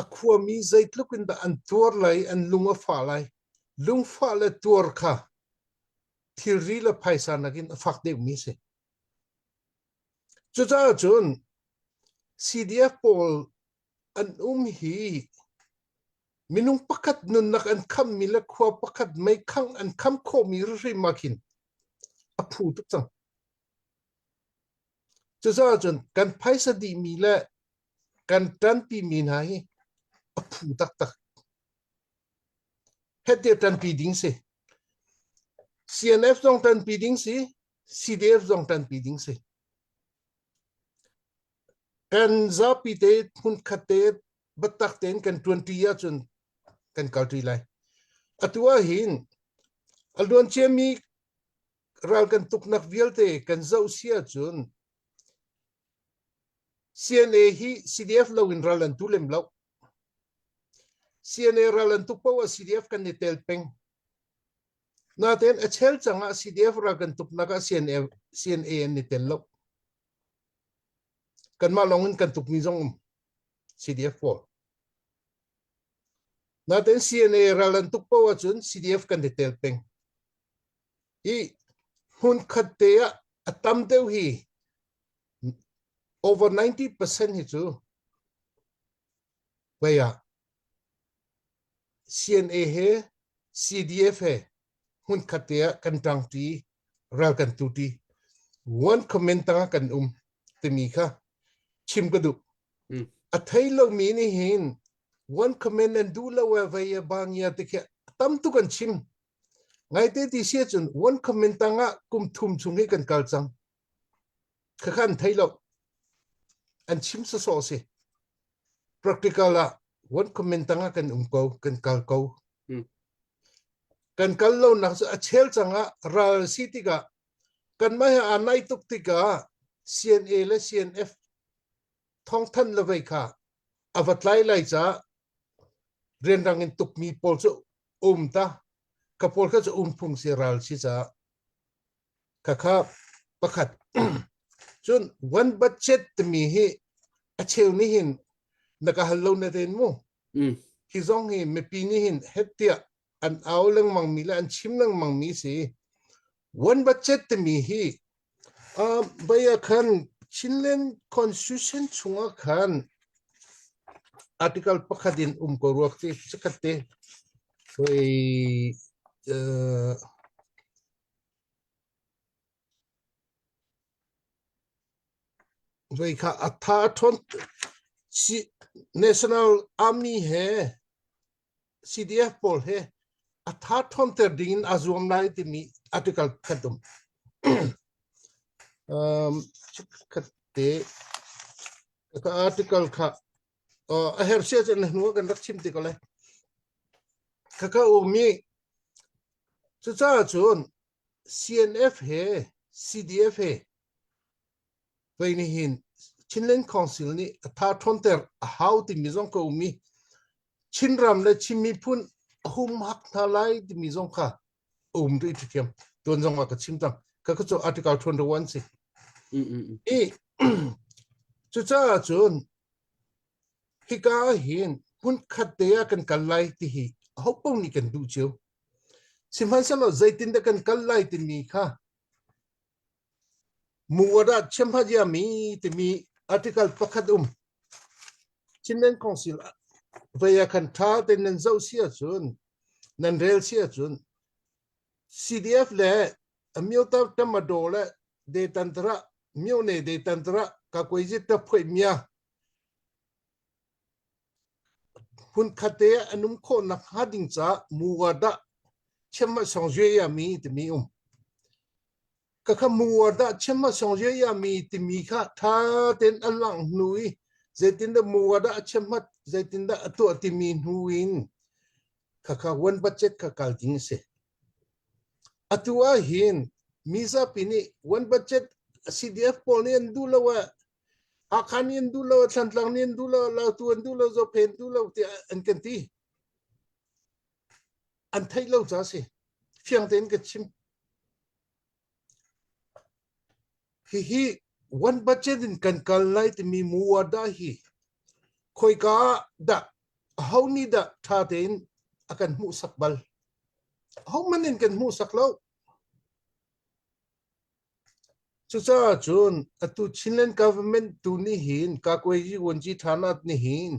A khuami zeitluk in dah an tuar lai, an lung a fah lai. Lungfah le tuar kha thilri le phaisa nakin a fak deuhmi a si. Cucaah cun CDF pawl an um hi minung pakhat nunnak an khammi le khua pakhat meikhangh an kham khawhmi hrimhrim ah khin a phu tuk cang. Cucaah cun kan phaisa dihmi le kan ṭanpimi hna hi a phu taktak. Hete ṭanpi ding si. CNF zong ṭanpi ding si, CDF zong ṭanpi ding si. Kan zapi te hmunkhat te biatak tein kan ṭuanṭi ahcun kan kalṭi lai. Atu ah hin a luanciami ral kan tuknak vialte kan zoh si ahcun CNA hi CDF loin ral an tu lem lo. CNA ral an tuk paoh ah CDF kan i tel peng. Natein a chel cang ah CDF ral kan tuknak ah CNA, CNA an i tel lo. Kanmah lawng in kan tukmi zong um CDF pawl. Natein CNA ral an tuk paoh ahcun CDF kan i tel peng. I hmunkhat te ah a tam deuh hi over 90% hi cu vei ah CNA he CDF he hmunkhat te ah kan ṭangṭi ral kan tuṭi one comment tangah kan um timi kha chim ka duh. A thei lomi nih hin one comment an duh lo e vei e bangia te khi tam tuk an chim. Ngaite ti si ahcun one comment tangah kum thum chung hi kan kal cang. Khakha an thei lo. An chim sawsawh si. Practical ah one comment tangah kan um ko, kan kal ko. Kan kal lo nak cu a chel cangah ral si tikah kanmah he aa naih tuk tikah CNA le CNF thawngthanh le vei kha a va tlai lai caah rianrang in tukmi pawl cu um ta ka pawl kha cu um phung si ral si caah khakha pakhat cun one budget timi hi a cheu nih hin na ka hal lo na ten mu hi zong hi mipi nih hin het tiah an au lengmang mi le an chim lengmang mi si one budget timi hi uh, baya khan Chinland Constitution chungah khan article pakhat in um ko ruak ti chakhat te hoi uh, Voi kha a tha a ṭhawn National Army he CDF pawl he a tha ṭhawnter ding in aa zuam lai timi article khat um. um, khat te ka article kha a her sia cun hnu ah kan rak chim ti ko lai. Khakha umi cucaah cun CNF he CDF he vei nih hin Chinland Council nih a tha ṭhawnter a hau timi zong ka um i Chinram le Chin miphun a humhak hna lai timi zong kha a um rih ṭhiam tuan zong ah ka chim cang ka ka cu article 21 si i cucaah cun hika ah hin hmunkhat te ah kan kal lai ti hi aho paoh nih kan duh cio sihmanhsehlaw zeitindah kan kal lai timi kha Muwada Chiamhadiami timi article pakhat um. Chinland Council vei ah khan ṭha tein nan zoh si ahcun nan rel si ahcun CDF le Amyota Tamado le Detantara Myone Detantara Kakwezi Taphoi Mya hmunkhat te ah an um khawh nakhnga ding caah muwada chiamah song zue mi timi um. Ka kha muwada chim a song ya mi timi kha tha ten an lang hnu i zeitindah muwada a chim hat zeitindah a tuah timi hnu in khakha one budget kha kal ding a si. Atu ah hin mizapi nih one budget CDF pawl nih an duh lo ah Hakha nih an duh lo, Thantlang nih an duh lo, Lautu an duh lo, Zophe an duh lo tiah an kan ti. An theih lo ca si. Fiang tein ka chim. Hihi one budget in kan kal lai timi muwada hi khoika ah dah aho nih dah ṭha tein a kan hmuhsak bal? Ahohmanh in kan hmuhsak lo. Cucaah cun atu Chinland government tu nih hin Kakuayi Vuanci Thanat nih hin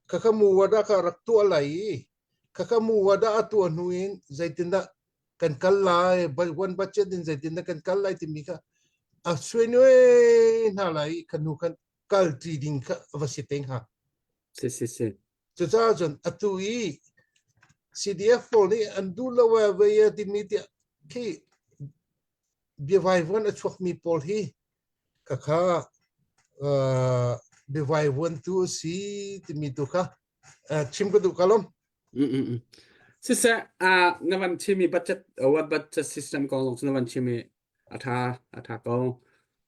khakha muwada kha rak tuah lai i khakha muwada a tuah hnu in zeitindah kan kal lai one budget in zeitindah kan kal lai timi kha a suai hna lai i kha hnu khan kal ṭi ding kha a va si te hnga. Si si si. Cucaah cun atu i CDF pawl nih an duh lo e vei e timi tiah khi biavaivuan a chuakmi pawl hi khakha uh, biavaivuan tu a si timi tu kha uh, chim ka duh ka lom. Mm mm mm. Siseh, uh, na van chimi budget uh, budget system kong zong cu na van chimi a tha a tha ko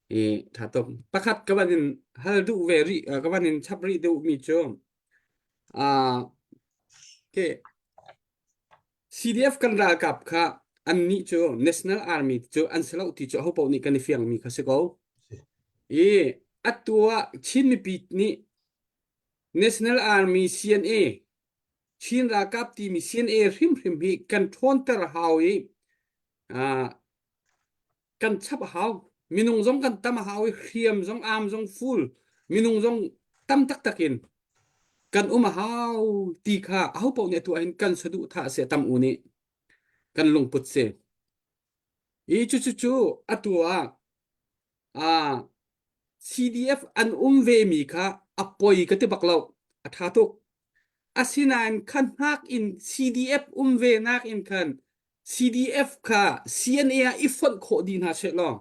i tha tuk pakhat ka van in hal duh ve rih ka van in chap rih duh mi cu uh, ke CDF kan ralkap kha an nih cu National Army cu an si lo ti cu aho paoh nih kan i fiang mi kha si ko i atu ah Chin mipi nih National Army CNA Chin ralkap timi CNA hrimhrim hi kan ṭhawnter hau i uh, kan chap a hau. Minung zong kan tam a hau i hriam zong am zong full minung zong tam taktak in kan um a hau ti kha aho paoh nih atu ahhin kan saduhthah a si tam u nih kan lungput si. I cucu cu atu ah ah CDF an um ve mi kha a poi ka ti bak lo. A ṭha tuk. Asinain kha hnak in CDF um ve nak in khan CDF kha CNA ah i fonh khawh dih hna seh law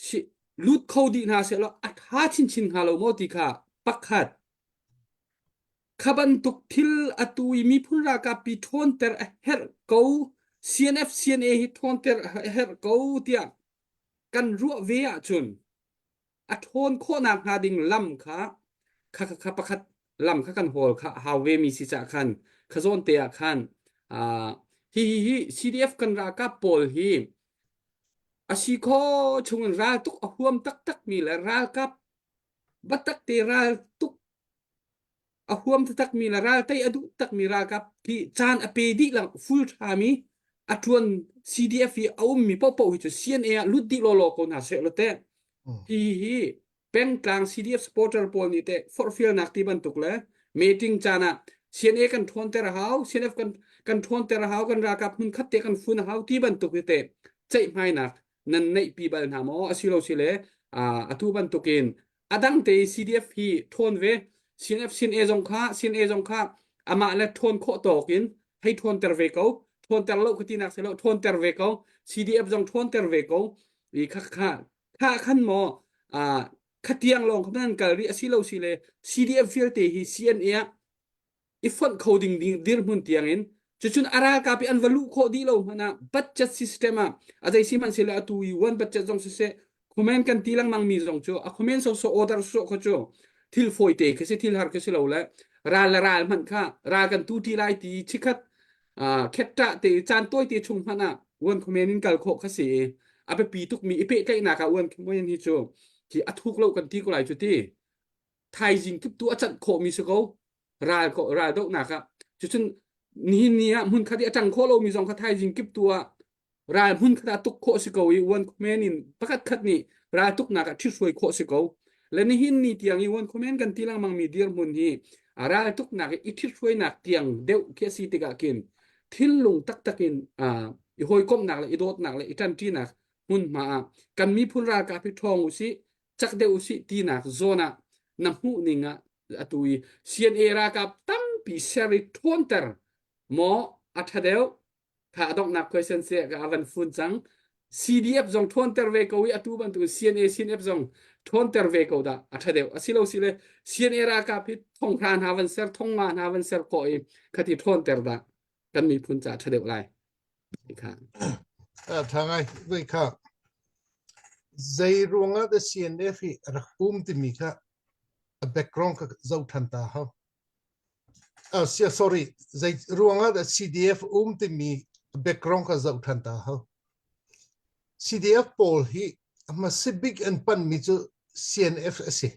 si, lut kho dih hna seh law a ṭha chinchin hnga lo maw ti kha pakhat kha bantuk thil atu i miphun ralkap pi ṭhawnter a herh ko CNF CNA hi ṭhawnter a herh ko tiah kan ruah ve ahcun a ṭhawn khawhnak hnga ding lam kha kha kha pakhat lam kha kan hawl kha hau ve mi si cah khan kha zawn te ah khan hi hi hi CDF kan ralkap pawl hi a si kho chungin ral tuk a huam taktak mi le ralkap batak te ral tuk a huam taktakmi le ral tei a duh takmi ralkap hi caan a pe dih lang full ṭhami a ṭuan CDF i a ummi paohpaoh hi cu CNA ah lut dih lawlaw ko hna seh law teh hi hi pengtlang CDF supporter pawl nih teh forhfialnak ti bantuk le meeting caan ah CNA kan ṭhawnter a hau CNF kan kan ṭhawnter a hau kan ralkap hmun khat te kan fun a hau ti bantuk hi teh ceihmainak nan neih pi bal hna maw asilo sile atu bantukin a dang te CDF hi ṭhawn ve CNF CNA zong kha CNA zong kha amah le ṭhawn khawh tawk in hei ṭhawnter ve ko ṭhawnter lo ka tinak si lo ṭhawnter ve ko CDF zong ṭhawnter ve ko i kha kha kha khan maw khatiang lawng kha nan kal rih asilo si le CDF vialte hi CNA ah i fonh kho ding ding dirhmun tiangin cucun a ralkap i an va luh khawh dih lo hmanh ah budget system ah a zei si hmanh sile atu i one budget zong siseh comment kan ti lengmang mi zong cu a comment so so order so kho cu thil fawi te khi si thil har khi si lo le ral le ral hmanh kha ral kan tu ti lai ti chikhat khettah te caan tawi te chung hmanh ah one comment in kal khawh kha si a biapi tuk mi i pehtlaihnak ah one comment hi cu hi a thuk lo kan ti ko lai cu ti thaizing tuk tu a canh khawhmi si ko ral ko ral dohnak ah cucun nihin ni ah hmun khat i a ṭang khawh lomi zong kha thaizing kip tu ah ral hmun khat ah tuk khawh si ko i one comment in pakhat khat nih ral tuknak ah ṭhithruai khawh si ko le nihin ni tiang i one comment kan ti lengmang mi dirhmun hi a ral tuknak i ṭhithruainak tiang deuh khi a si tikah khin thinlung taktak in i hawikomhnak le i dawtnak le i ṭanṭinak hmunhma ah kan miphun ralkap hi ṭhawng usih cak deuh usih tinak zawn ah na hmuh ning ah atu i CNA ralkap tampi ser i ṭhawnter maw a ṭha deuh kha a donghnak question si ka van fun cang. CDF zong ṭhawnter ve ko i atu bantuk CNA CNF zong ṭhawnter ve ko dah a ṭha deuh. Asilo sile CNA ralkap hi thonghra hna van ser thongnga hna van ser khawh i khati ṭhawnter dah kan miphun ca ṭha deuh lai. Kha. Ṭha ngai voi kha zei ruangah dah CNF hi rak um timi kha a background ka zoh ṭhan ta hau. Uh, sorry, zei ruangah dah CDF um timi background ka zoh ṭhan ta hau. CDF pawl hi hmasa bik an panmi cu CNF a si.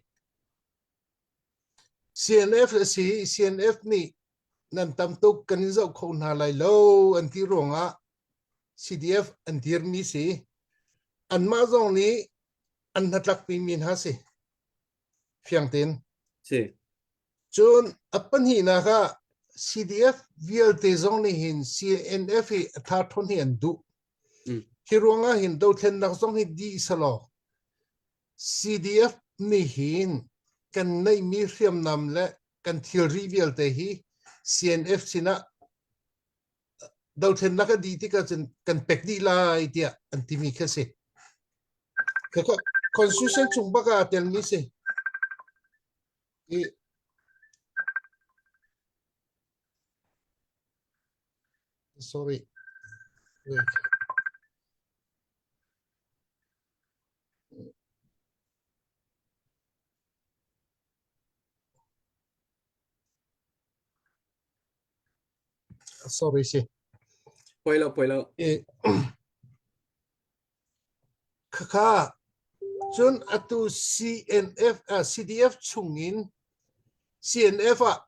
CNF a si i CNF nih nan tam tuk kan in zoh kho hna lai lo an ti ruangah CDF an dirmi si. Anmah zong nih an hnatlakpi mi hna si. Fiang tein. Si. Cun a pahnihnak ah CDF vialte zong nih hin CNF hi a tha ṭhawn hi an duh. Mm. Hi ruangah hin dothlennak zong hi dih selaw CDF nih hin kan neihmi hriamnam le kan thilri vialte hi CNF sinah dothlennak a dih tikah cun kan pek dih lai tiah an timi khi a si. Khakha constitution chung bak ah aa telmi si. I sorry. Wait. Sorry si. Poi lo, poi lo. I Khakha cun atu CNF uh, CDF chungin CNF ah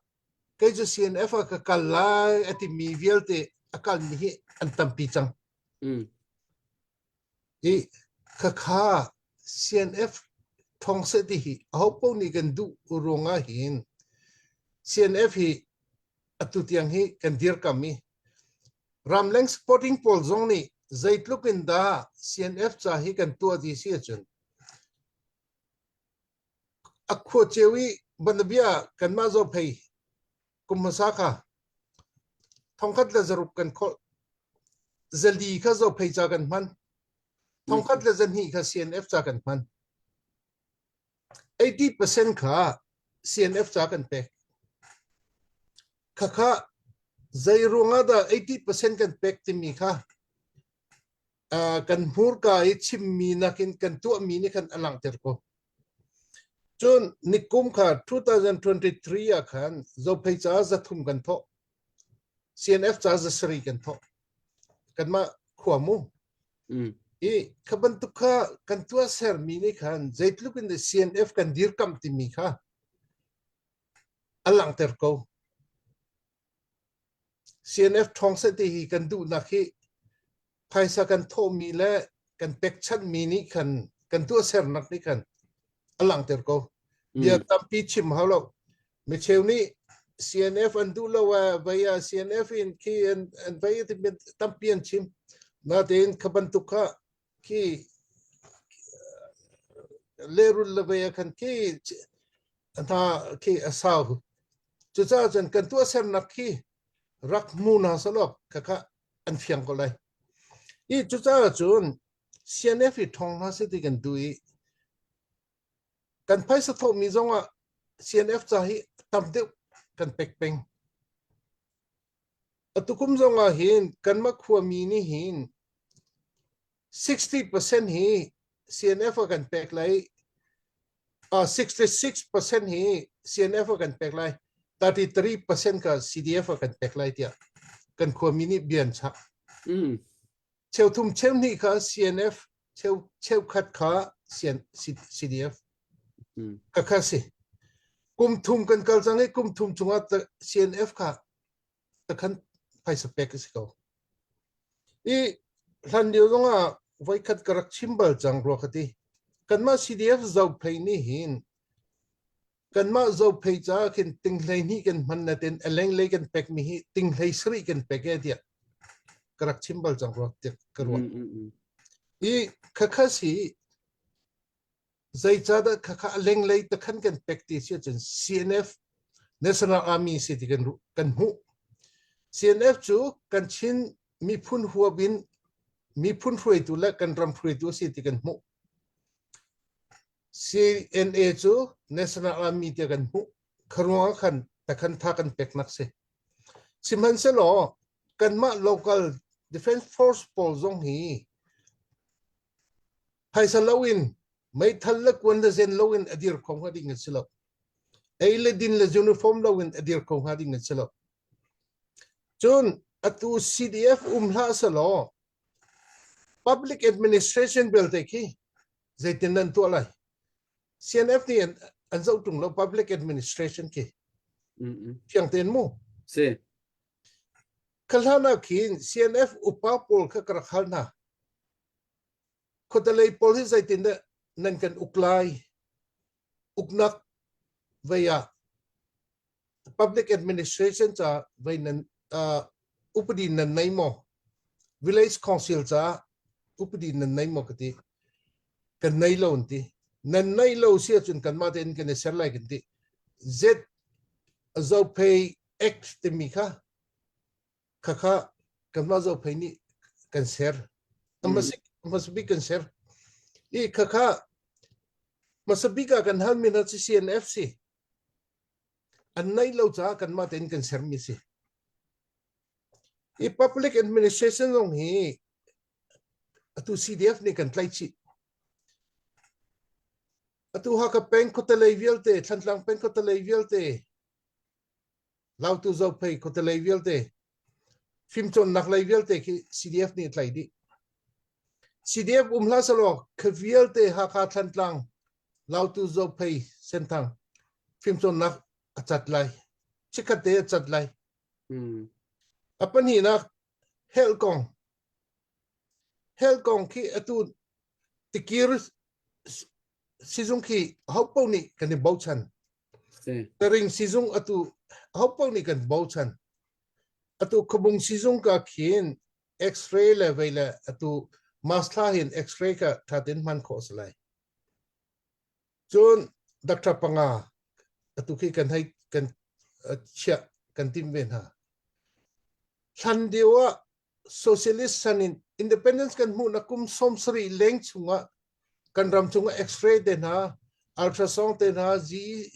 kei cu CNF ah ka kal lai a timi vialte a kalmi hi an tampi cang. Mm. I khakha CNF thong seh ti hi aho paoh nih kan duh ruangah hin CNF hi atu tiang hi kan dirkam i ramleng sporting pawl zong nih zeitluk in dah CNF ca hi kan tuah ti si ahcun a khua ceu i banabia kanmah zophei kum hmasa kha thongkhat le zaruk kan khawlh zali kha zophei ca kan hman thongkhat le zahnih kha CNF ca kan hman 80% kha CNF ca kan pek khakha zei ruangah dah 80% kan pek timi kha kan hmurka i chimmi nakin kan tuahmi nih khan a langhter ko. Cun nikum kha 2023 ah khan Zophei ca zathum kan thawh. CNF ca zasarih kan thawh. Kanmah khua mu. Mm. I kha bantuk kha kan tuah sermi nih khan zeitluk in CNF kan dirkamh timi kha a langhter ko. CNF ṭhawng seh ti hi kan duhnak hi phaisa kan thawhmi le kan pekchanhmi nih khan kan tuahsernak nih khan a langhter ko. Bia tampi chim hau lo. Micheu nih CNF an duh lo ah vei ah CNF in khi an an vei ti tampi an chim. Natein kha bantuk kha khi lehrul le vei ah khan khi hna khi a sau. Cucaah cun kan tuahsernak khi rak hmu hna selaw khakha an fiang ko lai. I cucaah cun CNF i ṭhawng hna seh ti kan duh i kan phaisa thawhmi zongah CNF ca hi tam deuh kan pek peng. Atukum zongah hin kanmah khuami nih hin 60% hi CNF a kan pek lai. Uh, 66% hi CNF a kan pek lai. 33% ka CDF a kan pek lai tiah kan khuami nih bia an chah. Mm. Cheu thum cheu hnih kha CNF, cheu cheukhat kha CN, CDF. Mm. Ka kha si. Kum thum kan kal cang i kum thum chungah CNF kha takhan phaisa pek a si ko. I hlan lio zongah voikhat ka rak chim bal cang rua ka ti. Kanmah CDF Zophei nih hin kanmah Zophei caah khin tinghlei hnih kan hman na ten a lenglei kan pek mi hi tinghlei sarih kan pek e tiah ka rak chim bal cang rua tiah ka ruah. Mm, mm, mm. I khakha si Zeicahdah khakha a lenglei takhan kan pek ti si ahcun CNF National Army si ti kan kan hmuh. CNF cu kan Chin miphun huap in miphun hruaitu le kan ram hruaitu a si ti kan hmuh. CNA cu National Army tiah kan hmuh. Kharuang ah khan takhan tha kan peknak si. Sihmanhsehlaw kanmah local defense force pawl zong hi phaisa loin meithal le kuan le zen loin a dir kho hnga ding an si lo. Ei le din le uniform loin a dir kho hnga ding an si lo. Cun atu CDF um hlah selaw public administration belte khi zeitin nan tuah lai? CNF nih an, an zoh ṭung lo public administration khi. Fiang tein mu. Si. Kha hlan ah khin CNF upa pawl kha ka rak hal hna. Khuatelei pawl hi zeitin dah nan kan uk lai? Uknak vei ah public administration ca vei nan uh, upadi nan nei maw? Village council ca upadi nan nei maw ka ti. Kan nei lo an ti. Nan nei lo si ahcun kanmah tein kan i ser lai kan ti. Z Zophei Act timi kha khakha kanmah Zophei nih kan ser. Hmasa bik kan ser. I khakha hmasa bik ah kan halmi hna cu CNF si. An nei lo caah kanmah tein kan sermi si. Hi public administration zong hi atu CDF nih kan tlaih chih. Atu Hakha peng khuatelei vialte, Thantlang peng khuatelei vialte, Lautu Zophei khuatelei vialte, fimcawnnak lei vialte khi CDF nih a tlaih dih. CDF um hlah selaw kha vialte Hakha Thantlang, Lautu Zophei, Senthang fimcawnnak a cat lai. Chikkhat te a cat lai. A pahnihnak health kong. Health kong khi atu tikir sizung khi hopo nih kan i bochan. Taring sizung atu hopo nih kan bochan. Atu khabung sizung ka khin x-ray le vei le atu mask thla hin x-ray ka thatin hman khawh si lai. Cun doctor panga atu khi kan hei kan chiah kan tim ve hna. Hlan deuh ah socialist san in independence kan hmuhnak kum 70 leng chungah kan ram chungah x-ray te hna ultrasound te hna G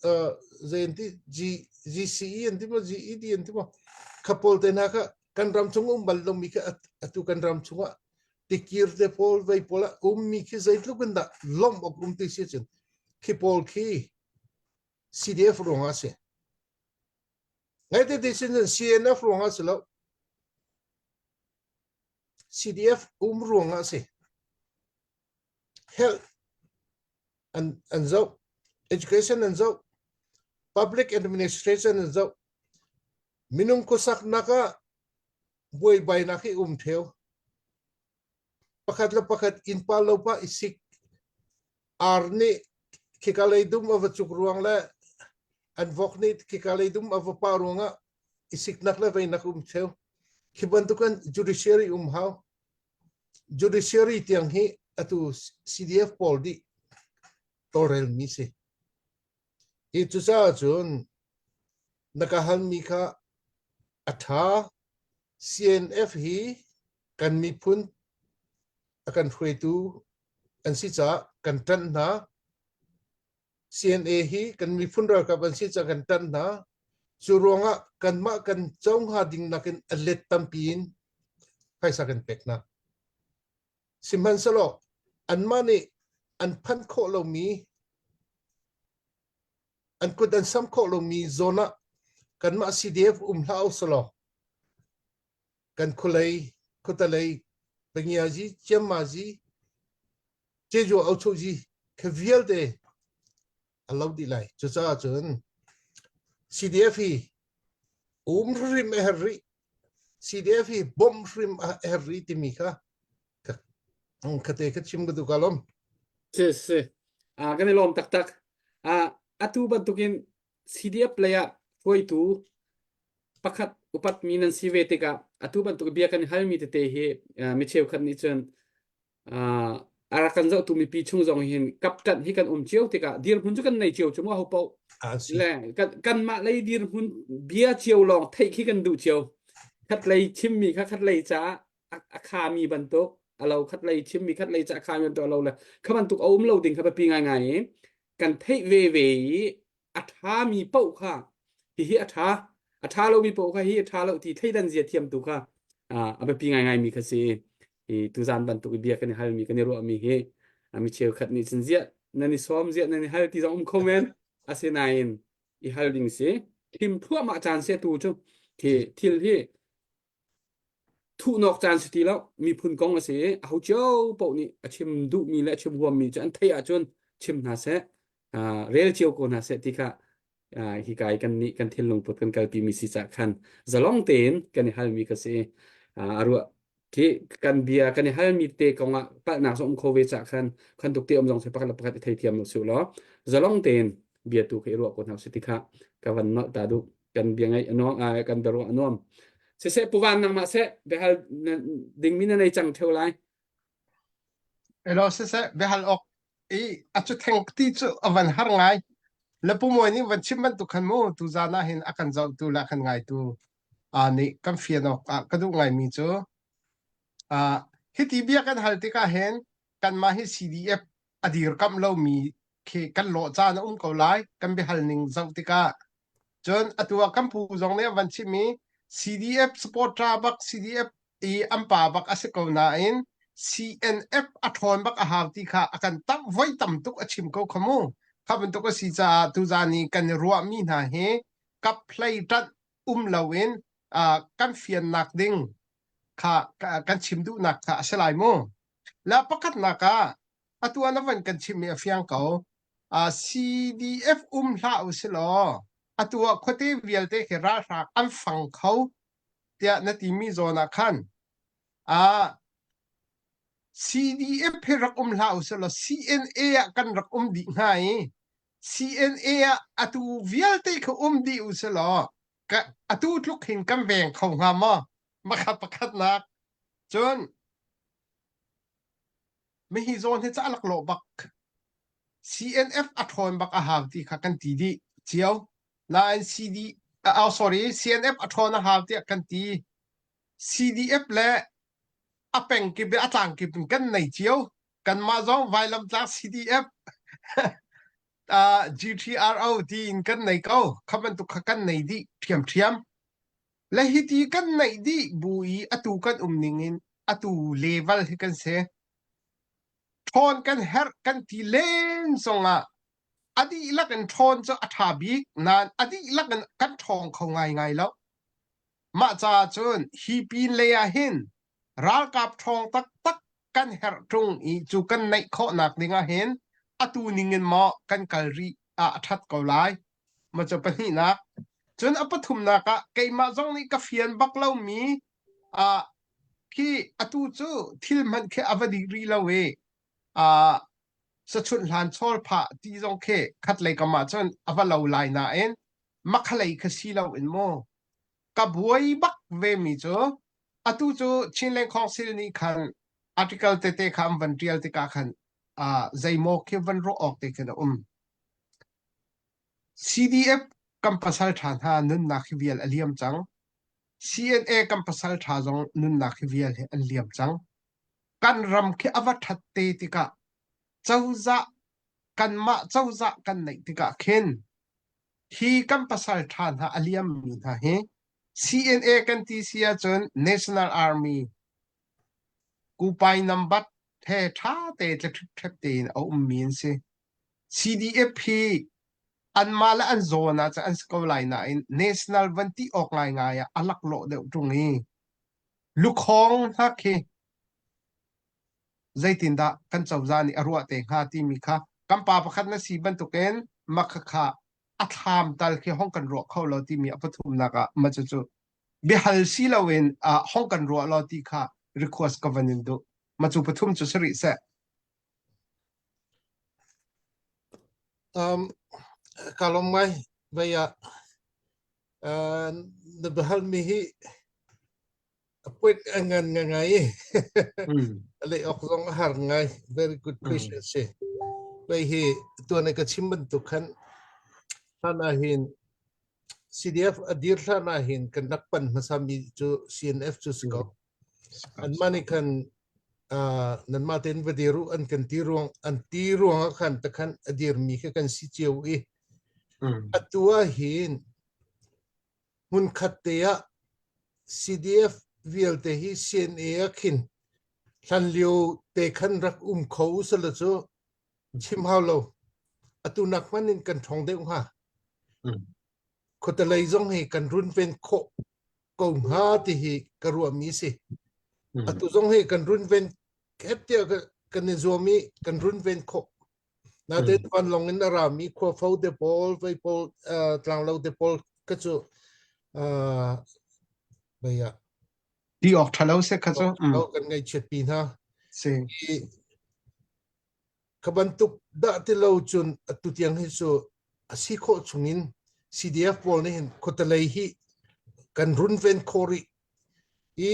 uh, zei G GCE an ti maw GED an ti maw khapol te hna kha kan ram chung um bal lomi kha atu kan ram chungah tikir te pawl vei pawl ah ummi khi zeitluk in dah lawmh awk um ti si cun khi pawl khi CDF ruangah a si. Ngaite ti sin cun CNF ruangah a si lo. CDF um ruangah a si. Health an an zoh, education an zoh, public administration an zoh. Minung khuasaknak ah buaibainak hi um theo. Pakhat le pakhat innpa lopa i sik. Ar nih khika lei dum a va cuk ruang le an vok nih khika lei dum a va pa ruangah i siknak le veinak um theo. Khi bantukan judiciary um hau. Judiciary tiang hi atu CDF pawl dih tawlrelmi si. Hi cucaah cun na ka halmi kha a ṭha. CNF hi kan miphun a kan hruaitu an si caah kan ṭanh hna. CNA hi kan miphun ralkap an si caah kan ṭanh hna. Cu ruangah kanmah kan co hnga ding nakin a let tampi in phaisa kan pek hna. Sihmanhsehlaw anmah nih an phanh khawh lomi an kut an sam khawh lomi zawn ah kanmah CDF um hlah usalaw kan khualei khuatalei Pangiazi Ciammazi Jeju Auchozi kha vialte a lo dih lai. Cucaah cun CDF hi um hrim a herh rih. CDF hi bawmh hrim a herh rih timi kha khate ka chim ka duh ka lom. Si si. Ah kan i lawm taktak. Ah atu bantukin CDF lei ah hruaitu pakhat upatmi nan si ve tikah atu bantuk bia kan halmi tete hi mi cheukhat nih cun a rak kan zohtu mipi chung zong hin kapṭanh hi kan um cio tikah dirhmun cu kan nei cio cu mu ho paoh le kanmah lei dirhmun bia cio lawng theih khi kan duh cio khat lei chimmi kha khat lei caah. A khami bantuk a lo khat lei chimmi khat lei ca a khami bantuk a lo le kha bantuk a um lo ding kha biapi ngaingai i kan theih ve ve i a ṭhami paoh kha hihi a ṭha a ṭha lomi paoh kha hi a ṭha lo ti thleidan zia thiam tu kha a biapi ngaingai mi kha si i tuzan bantuk i bia kan i halmi kan i ruahmi hi mi cheukhat nih cun ziah nan i sawm ziah nan i hal ti zong um kho men asinain i hal ding si thim thluahmah caan se tu cu khi thil hi Thuhnawk caan si ti lo. Miphun kong a si i aho cio paoh nih a chim duhmi le a chim huammi cu an theih ahcun chim hna seh, uh, rel cio ko hna seh ti kha uh, hika i kan nih kan thinlung put kan kalpi mi si cah khan zalong tein kan i halmi ka si. Uh, a ruah khi kan bia kan i halmi te kong ah palhnak zong um kho ve cah khan khan tuk te um zong se pakhat le pakhat i theithiam lo su law zalong tein bia tu kha i ruah ko hna usih ti kha ka van nolh ta duh. Kan bia ngaih a nuam kan biaruah a nuam. Siseh puvan nangmah seh biahal dingmi na nei cang theo lai. Elo siseh biahal ok i a cu theng ti cu a van har ngai. Le pu Mawi nih van chim bantuk khan mu tu zan ah hin a kan zohtu le a kan ngaitu a nih kan fian awk ah ka duh ngaimi cu uh, hiti bia kan hal tikah hin kanmah hi CDF a dirkamh lomi khi kan lawh caan a um ko lai kan biahal ning zoh tikah Cun atu ah kan pu zong nih a van chim i CDF supporter bak CDF i an pa bak a si ko nain CNF a ṭhawn bak a hau ti kha a kan tam voi tam tuk a chim ko kha mu. Kha bantuk a si caah tuzaan i kan i ruahmi hna hi kap hlei ṭanh um loin uh, kan fiannak ding kha kan chim duhnak kha a si lai mu. La pakhatnak ah atu ah na van kan chimmi a fiang ko. Uh, CDF um hlah u si law atu ah khuate vialte khi ralhrang an fang kho tiah na timi zawn ah khan uh, CDF hi rak um hlah u si law CNA ah kan rak um dih hnga i CNA ah atu vialte kha um dih u si law ka atu tluk hin kan veng kho hnga maw? Makha pakhatnak cun Mihi zawn hi ca a laklawh bak. CNF a ṭhawn bak a hau ti kha kan ti dih cio. Nain CD, oh sorry, CNF a ṭhawn a hau tiah kan ti. CDF le a pengkip le a tlangkip in kan nei cio. Kanmah zong Vailamtlang CDF uh, GTRO tiin kan nei ko. Kha bantuk kha kan nei dih ṭhiamṭhiam. Le hiti kan neih dih bu i atu kan um ning in atu level hi kan si. Ṭhawn kan herh kan ti len zongah a dihlak in ṭhawn cu a ṭha bik nain a dihlak in kan ṭhawng kho ngaingai lo. Mah caah cun hi pin lei ah hin ralkap ṭhawng taktak kan herh ṭung i cu kan neih khawhnak ding ah hin atu ning in maw kan kal rih ah a ṭhat ko lai. Ma cu pahnihnak. Cun a pathumnak ah keimah zong nih ka fian bak lomi ah khi atu cu thil hmanh khi a va dih rih lo i ah sachunh hlan chawl phah ti zong khi khatlei kam ah cun a va lo lai nain makhalei kha si lo in mu ka buai bak ve mi cu atu cu Chinland Council nih khan article tete kha an van tial tikah khan ah zeimaw khi van ruah awk te khin a um. CDF kan pasal ṭha hna nunnak hi vial a liam cang. CNA kan pasal ṭha zong nunnak hi vial hi an liam cang. Kan ram khi a va ṭhat te tikah cozah kanmah cozah kan neih tikah khin hi kan pasal ṭha hna a liammi hna hi CNA kan ti si ahcun National Army Kupai nambat he ṭha te tle ṭhipṭhep tein a ummi an si. CDF hi anmah le an zawn ah cun an si ko lai nain national van ti awk ngaingai ah a laklawh deuh ṭung i lukhawng hna khi zeitindah kan cozah nih a ruah te hnga timi kha kan pa pakhat na si bantukin makhakha a thlam tal khi hong kan ruah kho lo timi a pathumnak ah mah cucu biahal si loin uh, hong kan ruah lo ti kha request ka van in duh mah cu pathum cu si rih seh Um, ka lawm ngai. Vei ah uh, na biahalmi hi a point a ngan ngai i leh awk zong a har ngai. Very good question si. Vei hi tuan i ka chim bantuk khan hlan ah hin CDF a dir hlan ah hin kan rak pan hmasami cu CNF cu si ko. Anmah nih khan uh, nanmah tein va dir u an kan ti ruang an ti ruangah khan takhan a dirmi kha kan si cio i atu ah hin hmunkhat te ah CDF vialte hi CNA ah khin hlanlio te khan rak um kho usala cu chim hau lo atu nak hmanh in kan ṭhawng deuh hnga. Khuatelei zong hi kan runven khawh ko hnga ti hi ka ruahmi si. Atu zong hi kan runven het tiah kan i zuam i kan runven khawh. Natein vanlawng in a rami khuafo te pawl, vei pawl, tlanglo te pawl ka cu vei ah Ti awk ṭhalo se kha cu. Kan ngaihchiat pi hna. Si. Kha bantuk dah ti lo cun atu tiang hi cu a si khawh chungin CDF pawl nih hin khuatelei hi kan runven khawh rih i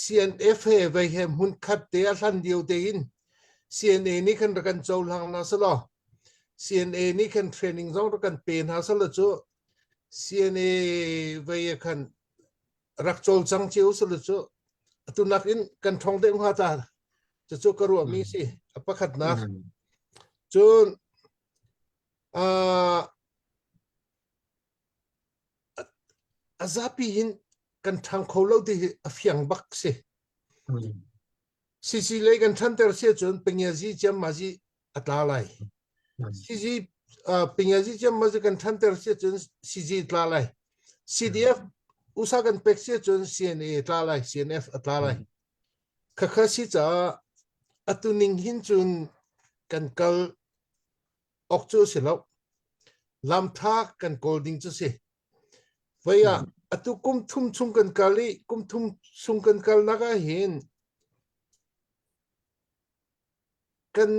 CNF he vei he hmunkhat te a hlan lio tein CNA nih khan rak kan cohlang hna selaw CNA nih khan training zong rak kan pe hna selaw cu CNA vei khan rak cawlcang cio selaw cu atu nakin kan ṭhawng deuh hnga ta. Cucu ka ruahmi si. A pakhatnak. Cun uh, a zapi hin kan ṭhang kho lo ti hi a fiang bak si. CC lei kan ṭhanter si ahcun pengiazi ciammazi a tla lai. CG pengiazi ciammazi kan ṭhanter si ahcun CG tla lai. CDF USA kan pek si ahcun CNA tla lai, CNF a tla lai. Khakha si caah atu ning hin cun kan kal awk cu a si lo. Lam ṭha kan kawl ding cu si. Voi ah atu kum thum chung kan kal i kum thum chung kan kalnak ah hin kan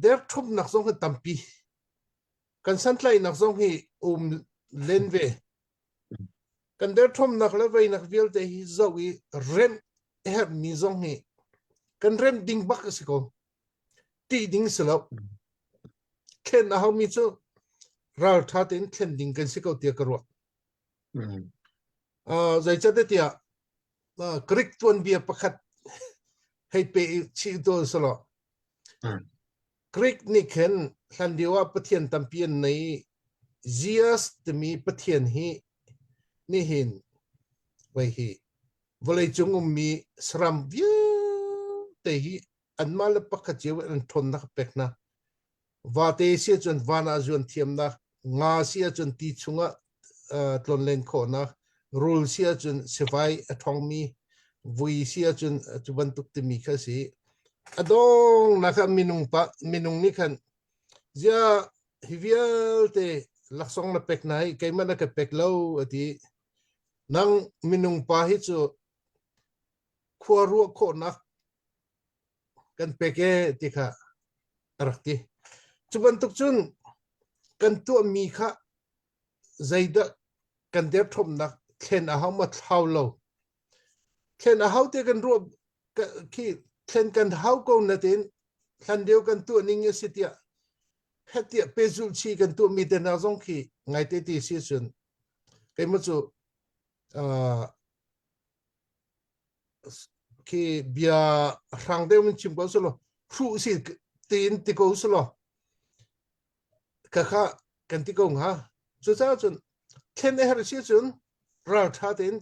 derthumnak zong hi tampi. Kan santlaihnak zong hi um len ve. Kan derthawmnak le veinak vialte hi zoh i remh a herhmi zong hi kan remh ding bak a si ko. Tih ding si lo. Thlen a haumi cu ralṭha tein thlen ding kan si ko tiah ka ruah. Uh, zeicahtiah uh, Greek tuanbia pakhat hei pe chih to selaw. Greek nih khin hlanlio ah pathian tampi an nei. Zeus timi pathian hi nihin vei hi vawleicung ummi saram vialte hi anmah le pakhat cio in an ṭhawnnak a pek hna. Vate si ahcun van ah zuan thiamnak, nga si ahcun ti chungah uh, tlonlen khawhnak, rul si ahcun sivai a ṭhawngmi, vui si ahcun cu bantuk timi kha a si. A donghnak ah minung pa minung nih khan zia hi vialte laksawng na pek hna hi keimah na ka pek lo a ti. Nang minung pa hi cu khua ruah khawhnak kan pek e ti kha a rak ti. Cu bantuk cun kan tuahmi kha zeidah kan derthawmnak thlen a hau ma thlau lo. Thlen a hau te kan ruah khi thlen kan hau ko na tein hlan lio kan tuah ning a si tiah hetiah pehzulh chi kan tuahmi te hna zong khi ngaite ti si cun keimah cu uh, khi bia hrang deuh in chim ko selaw hruh si tiin ti ko selaw khakha kan ti ko hnga cucaah cun thlen a herh si cun ralṭha tein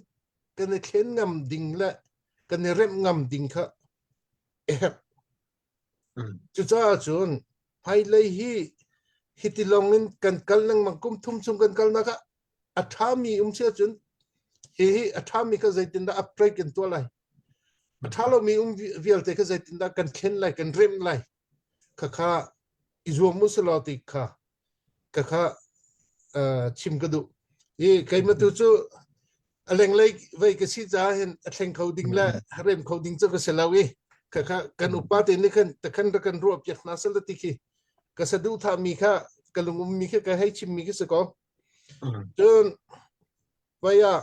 kan i thlen ngam ding le kan i remh ngam ding kha a herh cucaah cun hmailei hi hiti lawng in kan kal lengmang kum thum chung kan kalnak ah a ṭhami um si ahcun hihi a ṭhami kha zeitindah upgrade kan tuah lai a ṭha lomi um vialte kha zeitindah kan thlen lai kan remh lai khakha i zuam u selaw ti kha khakha chim ka duh i keimah tu cu a lenglei vei ka si caah hin a thleng kho ding le rem kho ding cu ka si lo i khakha kan upa te nih khan takhan rak kan ruah piak hna sel ti khi ka saduhthah mi kha ka lung um mi kha ka hei chim mi khi si ko cun vai ah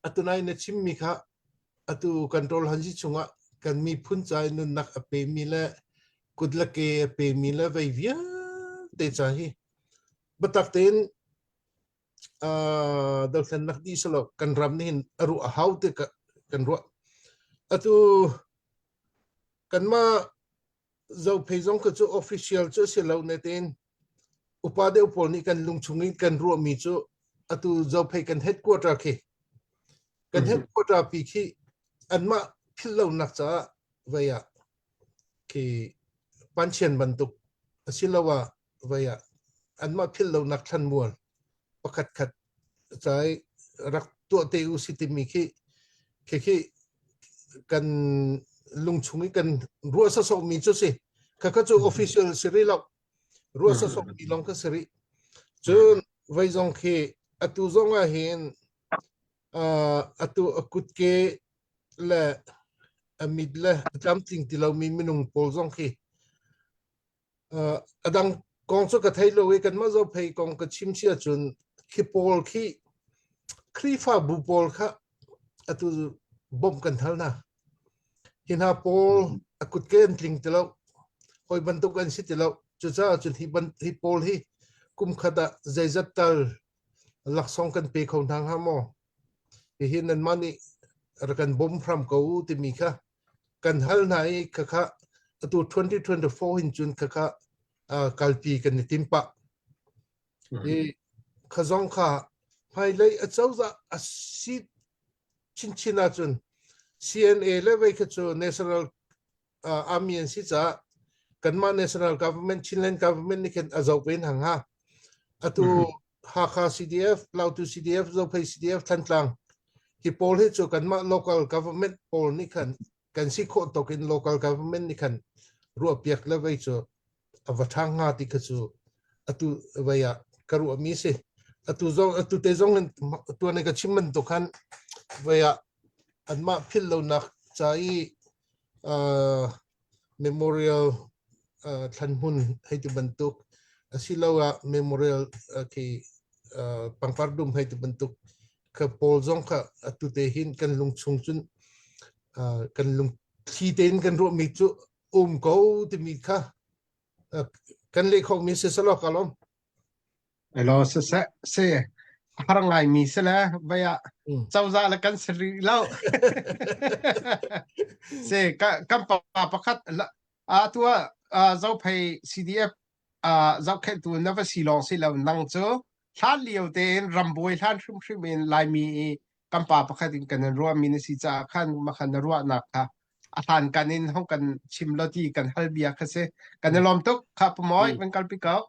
Atunai na chimmi kha atu control hansi chungah kan miphun ca i nunnak a pemi le kut le ke a pemi le vei vialte ca hi biatak tein uh, dothlennak dih selaw kan ram nih hin a ruah a hau ti ka. kan ruah. Atu kanmah Zophei zong kha cu official cu a si lo natein upa deuh pawl nih kan lungchung in kan ruahmi cu atu Zophei kan headquarter khi kan headquarter pi khi anmah philh lonak caah vei ah khi panchian bantuk asiloah vei ah anmah philh lonak thlanmual pakhat khat cai rak tuah te u si timi khi khi khi kan lungchung i kan ruah sasok mi cu si khakha cu official si rih lo ruah sasok mi lawng kha si rih cun vei zong khi atu zong ah hin atu a kutke le a mit le a tlamtling ti lomi minung pawl zong khi A dang kong cu ka thei lo i kanmah Zophei kong ka chim si ahcun khi pawl khi Khrihfabu pawl kha atu bawmh kan hal hna. Hi hna pawl a kutke an tling ti lo. Hawi bantuk an si ti lo. Cucaah cun hi, ban, hi pawl hi kum khat ah zeizat tal laksawng kan pe kho hna hnga maw? Hihi nanmah nih rak kan bawm hram ko u timi kha kan hal hna i khakha atu 2024 hin cun khakha uh, kalpi kan i tim pah. I khazong kha hmailei a cozah a si chinchin ahcun CNA le vei kha cu National uh, Army an si caah kanmah National Government Chinland Government nih khin a zoh ven hang ha. Atu Hakha CDF, Lautu CDF, Zophei CDF, Thantlang hi pawl hi cu kanmah local government pawl nih khan kan si khawh tawk in local government nih khan ruahpiak le vei cu a va ṭha hnga ti kha cu atu vei ah ka ruahmi si. Atu zong atu te zong in tuan i ka chim bantuk khan vei ah anmah philh lonak ca i uh, memorial uh, thlanhmun hei ti bantuk asiloah memorial uh, khi uh, pangpar dum hei ti bantuk kha pawl zong kha atu te hin kan lungchung cun uh, kan lungthli tein kan ruahmi cu um ko timi kha uh, kan leh khomi si selaw ka lawm. Elaw siseh si a har ngaimi si le vei ah cozah le kan si rih lo. Si kan pa pakhat atu ah Zophei CDF zohkhenhtu na va si lawng si lo nang cu hlan lio tein rambuai hlan hrimhrim in Laimi i kan pa pakhat in kan in ruahmi na si caah khan makhan na ruahnak kha a hlan kan in hong kan chim lo ti kan hal bia kha si kan i lawm tuk kha pamoy kan kalpi ko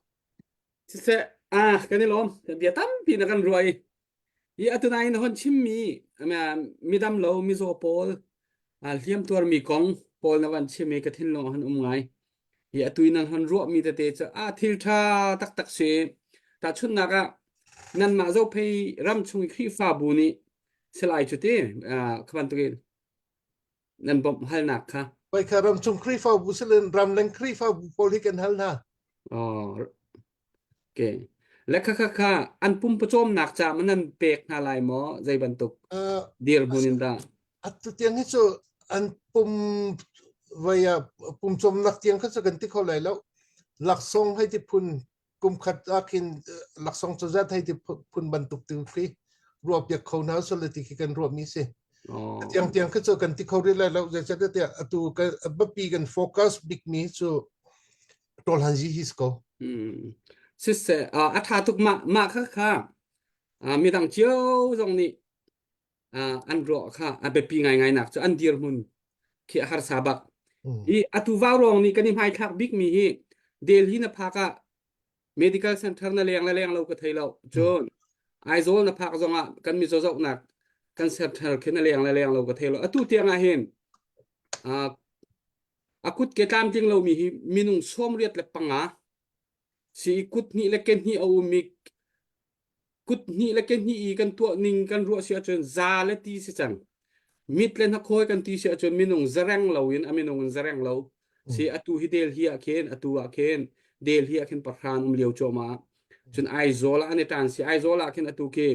Siseh, ah, kan i lawm. Bia tampi na kan ruah i. Hi atu nain hon chimmi midam lo mizaw pawl hliam tuarmi kong pawl na van chim i ka thinlung a hon um ngai. Hi atu in nan hon ruahmi tete cu a thil ṭha taktak si. Tahchunhnak ah nanmah Zophei ram chung i Khrihfabu nih silai cu ti kha bantukin nan bawmh halnak kha. Oi kha ramchung Khrihfabu silin ramleng Khrihfabu pawl hi kan hal hna. Oh, okay. Le kha kha kha an pum pawcawmnak ca ma nan pek hna lai maw zei bantuk Uh, dirhmun in dah? atu tiang hi cu an pum vai ah pum cawmnak tiang kha cu kan ti kho lai lo. Laksawng hei ti phun kum khat ah khin laksawng cozah thei ti phun bantuk tu khi ruah piak kho hna usal ti khi kan ruah mi si tiang tiang khi cu kan ti kho rih lai lo zeicahtiah tiah atu ka biapi kan focus bik mi cu tol han ji hi ko siseh a tha tuk ma ma kha kha midang cio zong nih an ruah kha a biapi ngaingai nak cu an dirhmun khi a harsa bak i atu vaurawng nih kan i hmaithlak bik mi hi Delhi na phak ah medical center na leng le leng lo ka thei lo cun Aizawl na phak zong ah kan mizaw zohnak kan center khi na leng le leng lo ka thei lo atu tiang ah hin a kut ke tlamtling lomi hi minung 85 si kut hnih le ke hnih a ummi kut hnih le ke hnih i kan tuah ning kan ruah si ahcun za le ti si cang mit le hnakhawi kan ti si ahcun minung zareng lo in a minung in zareng lo si atu hi Delhi ah khin atu ah khin Delhi ah khin pahran um lio cuahmah cun Aizawl ah an i tan si Aizawl ah khin atu khi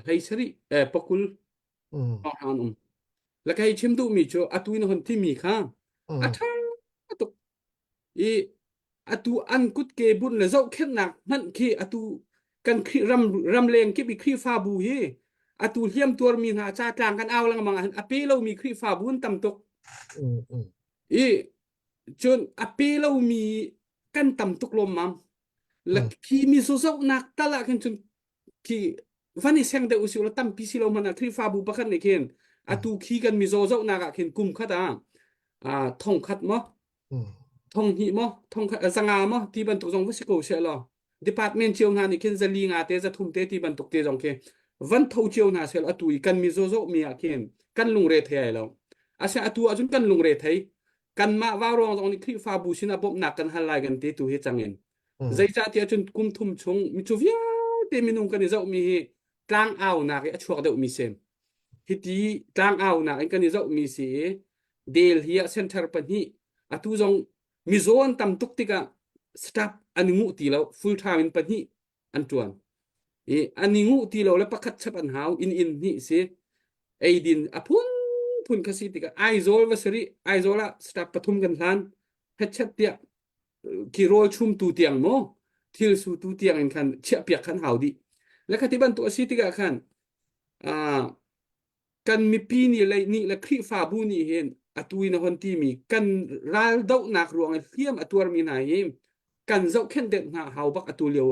hlei sarih eh pakul pahran um la kai chim duh mi cu atu in hon timi kha a ṭha tuk i atu an kutke bunh le zohkhenhnak hmanh khi atu kan Khrih ram ramleng kip i Khrihfabu hi. Atu hliam tuarmi hna ca tlang kan au lengmang ahhin a pe lomi Khrihfabu an tam tuk. I cun a pe lomi kan tam tuk lawmmam. La khi mi zohnak tal ah khin cun khi van i seng deuh usih law tampi si lo hmanh ah Khrihfabu pakhat nih khin atu khi kan mizaw zohnak ah khin kum khat ah thong khat maw thong hnih maw thong khat zanga maw ti bantuk zong va si ko seh law department cio hna nih khin zali nga te zathum te ti bantuk te zong khi van tho cio hna sel atu i kan mizaw zoh mi ah khin kan lungre thei ai lo ase atu ahcun kan lungre thei kanmah vauruang zong nih Khrihfabu sinah bawmhnak kan hal lai kan ti tu hi cangin Zeicahtiah cun kum thum chung micu vialte minung kan i zohmi hi tlangaunak i a chuak deuhmi si. Hiti tlangaunak in kan i zohmi si i Delhi ah center pahnih atu zong mizaw an tam tuk tikah staff an i nguh ti lo full time in pahnih an ṭuan. I an i nguh ti lo le pakhat chap an hau inn inn hnih si eidin a phunphun kha si tikah Aizawl va si rih Aizawl ah staff pathum kan hlan hetchet tiah khi rawl chumtu tiang maw thil sutu tiang in khan chiahpiak khan hau dih le khati bantuk a si tikah khan kan mipi nih le nih le Khrihfabu nih hin atu in a hon timi kan ral dohnak ruang i hliam a tuarmi hna hi kan zohkhenh deuh hna hau bak atu lio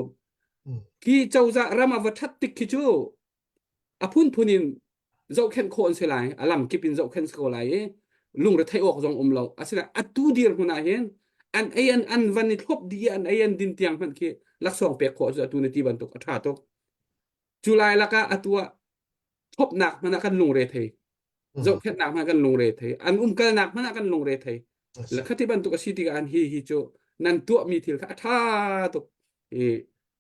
khi cozah ram a va that tik khi cu a phunphun in zohkhenh khawh an si lai a lam kip in zohkhenh si ko lai i lungre theih awk zong um lo asinain atu dirhmun ah hin an ei an an van i thlop dih an ei an din tiang hmanh khi laksawng pek khawh cu atu na ti bantuk a ṭha tuk cu lai lakah atu ah thlopnak hmanh ah kan lungre thei zohkhenhnak hmanh ah kan lungre thei an umkalnak hmanh ah kan lungre thei la khati bantuk a si tikah an hi hi cu nan tuahmi thil kha a ṭha tuk i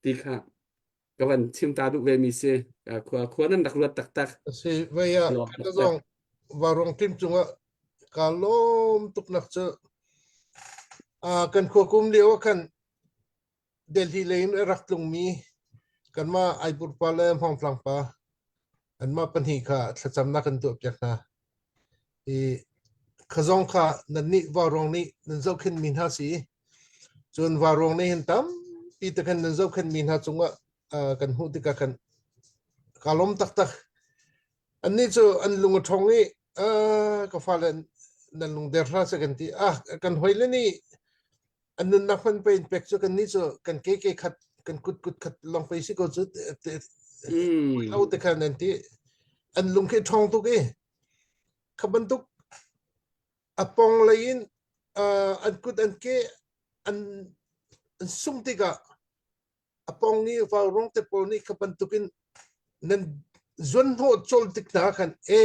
ti kha ka van chim ta duh ve mi si khua khua nan rak ruat taktak si vei ah ka zong varong tim cungah ka lawm tuk nak cu kan khua kum lio ah khan Delhi lei in rak tlung mi kanmah Aipur pa le Hmawngtlang pa anmah pahnih kha thlacamnak kan tuah piak hna i khazong kha nan nih vauruang nih nan zohkhenh mi hna si cun vauruang nih hin tampi te khan nan zohkhenh mi hna cungah kan hmuh tikah khan ka lawm taktak annih cu an lung a ṭhong i ka fale nan lung der hlah seh kan ti ah kan hawile nih an nunnak hman pe in pek cu kan nih cu kan ke ke khat kan kut kut khat lawng pei si ko cu lo te khan an ti an lung khi ṭhong tuk i kha bantuk a pong lei in an kut an ke an an sung tikah a pong i vaurawng te pawl nih kha bantukin nan zuanhnawh col tik hna khan e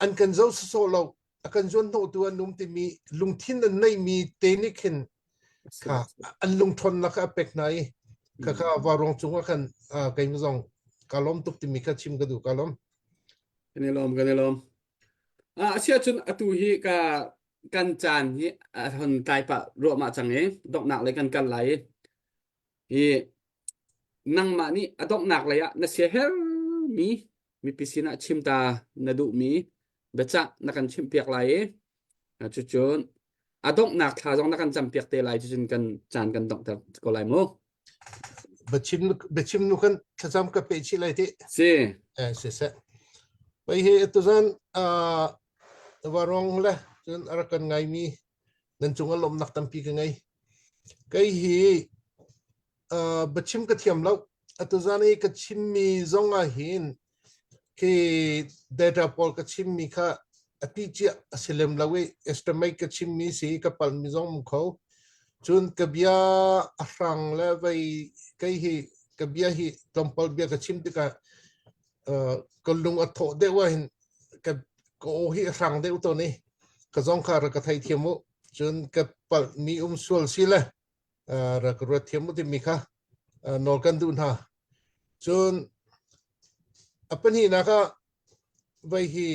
an kan zo sawsawh lo a kan zuanhnawhtu an um timi lungthin an neihmi te nih khin kha an lungṭhawnnak kha a pek hna i khakha vaurawng cungah khan keimah zong ka lawm tuk timi kha chim ka duh ka lawm. Kan i lawm kan i lawm. Ah asiahcun atu hi ka kan caan hi a hon tlai pah ruahmah cang i donghnak lei kan kal lai i hi nangmah nih a donghnak lei ah na siahermi mipi sinah chim ta na duhmi biacah na kan chimhpiak lai i cucun a donghnak thla zong na kan campiak te lai cucun kan caan kan donghter ko lai mu. Biachim biachim nu kan thlacam ka pe chih lai ti. Si. Eh si seh. Pei hi tuzan uh, varong le cun a rak kan ngaimi nan cung a lawmnak tampi ka ngei. Kei hi uh, biachim ka thiam lo. Atuzan i ka chimmi zong ah hin khi data pawl ka chimmi kha a ti cia a si lem lo i estimate ka chimmi si ka palmi zong um kho. Cun ka bia a hrang le vei kei hi ka bia hi tlawmpal bia ka chim tikah uh, ka lung a thawh deuh ah hin ka ka aw hi a hrang deuh tawn i ka zong kha rak ka theithiam u. Cun ka palhmi um sual si le uh, rak ruat thiam u timi kha uh, nawl kan duh hna. Cun a pahnihnak ah vei hi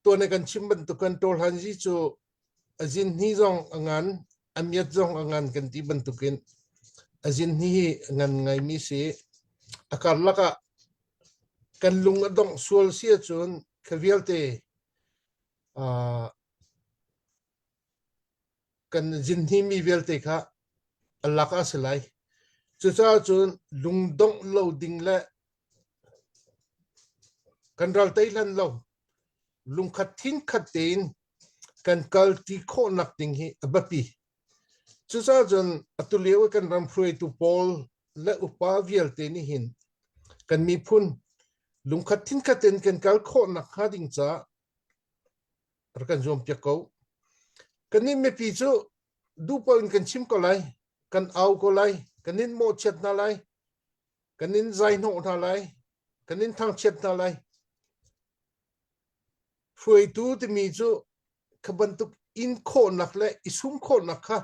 tuan kan chim bantuk kan tawlhanzi cu a zin hni zong a ngan a miat zong a ngan kan ti bantukin a zin hni hi a ngan ngaimi si a karlak ah kan lung a dongh sual si ahcun kha vialte uh, kan zinhni mi vialte kha a lak a si lai. Cucaah cun lungdongh lo ding le. Kan ral tei hlan lo lungkhat thinkhat tein kan kal ti khawhnak ding hi a biapi. Cucaah cun atu lio i kan ram hruaitu pawl le upa vialte nih hin kan miphun lungkhat thinkhat in kan kal khawh nakhnga ding caah rak kan zuampiak ko. Kannih mipi cu duhpaoh in kan chim ko lai, kan au ko lai, kan in mawhchiat hna lai, kan in zaihnawh hna lai, kan in thangchiat hna lai. Hruaitu timi cu kha bantuk in khawhnak le i sum khawhnak kha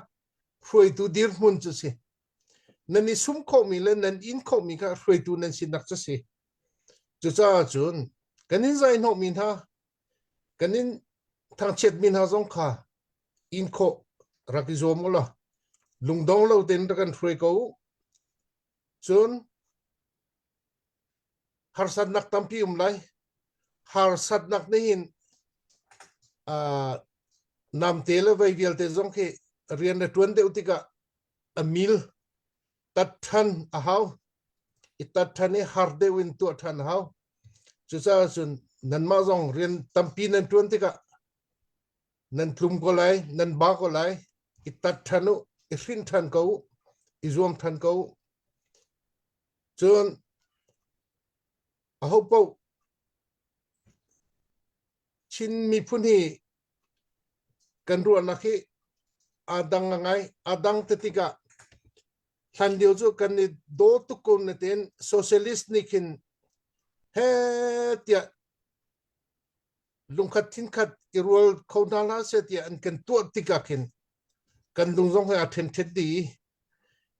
hruaitu dirhmun cu si. Nan i sum khawhmi le nan in khawhmi kha hruaitu nan sinak cu si. Cucaah cun kan in zaihnawhmi hna, kan in thangchiatmi hna zong kha in khawh rak i zuam u law lungdong lo tein rak kan hruai ko u. Cun harsatnak tampi um lai. Harsatnak nih hin uh, namte le vei vialte zong khi rian na ṭuan deuh tikah a mil tat ṭhan a hau. I tat ṭhan i har deuh in tuah ṭhan a hau. Cucaah cun nanmah zong rian tampi nan ṭuan tikah nan tlum ko lai, nan ba ko lai. I tat ṭhan u, i hrin ṭhan ko u, i zuam ṭhan ko u. Cun ahopaoh Chin miphun hi kan ruahnak hi aa dang ngai. Aa dang te tikah hlan lio cu kan i daw tuk ko na tein socialist nih khin he tiah lungkhat thinkhat i rual kho hna hlah seh tiah an kan tuah tikah khin kan lung zong hi aa ṭhenṭhet dih i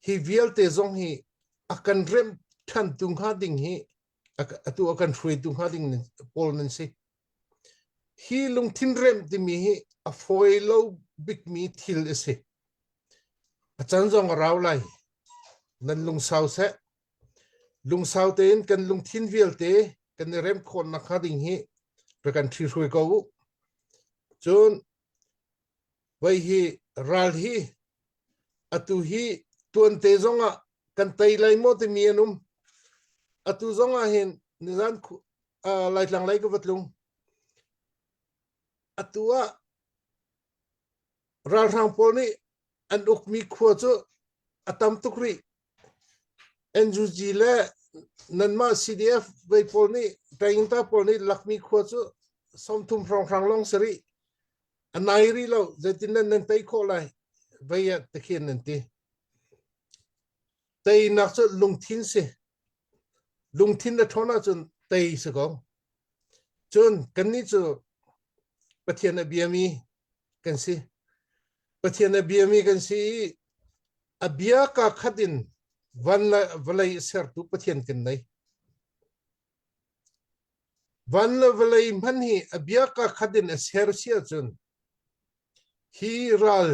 hi vialte zong hi a kan remh ṭhantu hnga ding hi atu a kan hruaitu hnga ding pawl nan si. Hi lungthin remh timi hi a fawi lo bikmi thil a si. A can zong a rau lai. Nan lungsau seh. Lungsau tein kan lungthin vialte kan i remh khawh nakhnga ding hi rak kan ṭhihruai ko u. Cun Voi hi ral hi atu hi tuante zongah kan tei lai maw timi an um. Atu zongah hin nizan uh, Laitlang lei ka va tlung. Atu ah ralhrang pawl nih an ukmi khua cu a tam tuk rih. NUG le nanmah CDF vei pawl nih Taingta pawl nih lakmi khua cu 30 hrawnghrang lawng si rih. A nai rih lo zeitin nan nan tei khawh lai vei ah tikhin nan ti. Teinak cu lungthin si. Lungthin na ṭhawn ahcun tei si ko. Cun kannih cu Pathian a biami kan si. Pathian a biami kan si i a bia kaa khat in van le vawlei a sertu Pathian kan nei. Van le vawlei hmanh hi a bia kaa khat in a ser si ahcun hi ral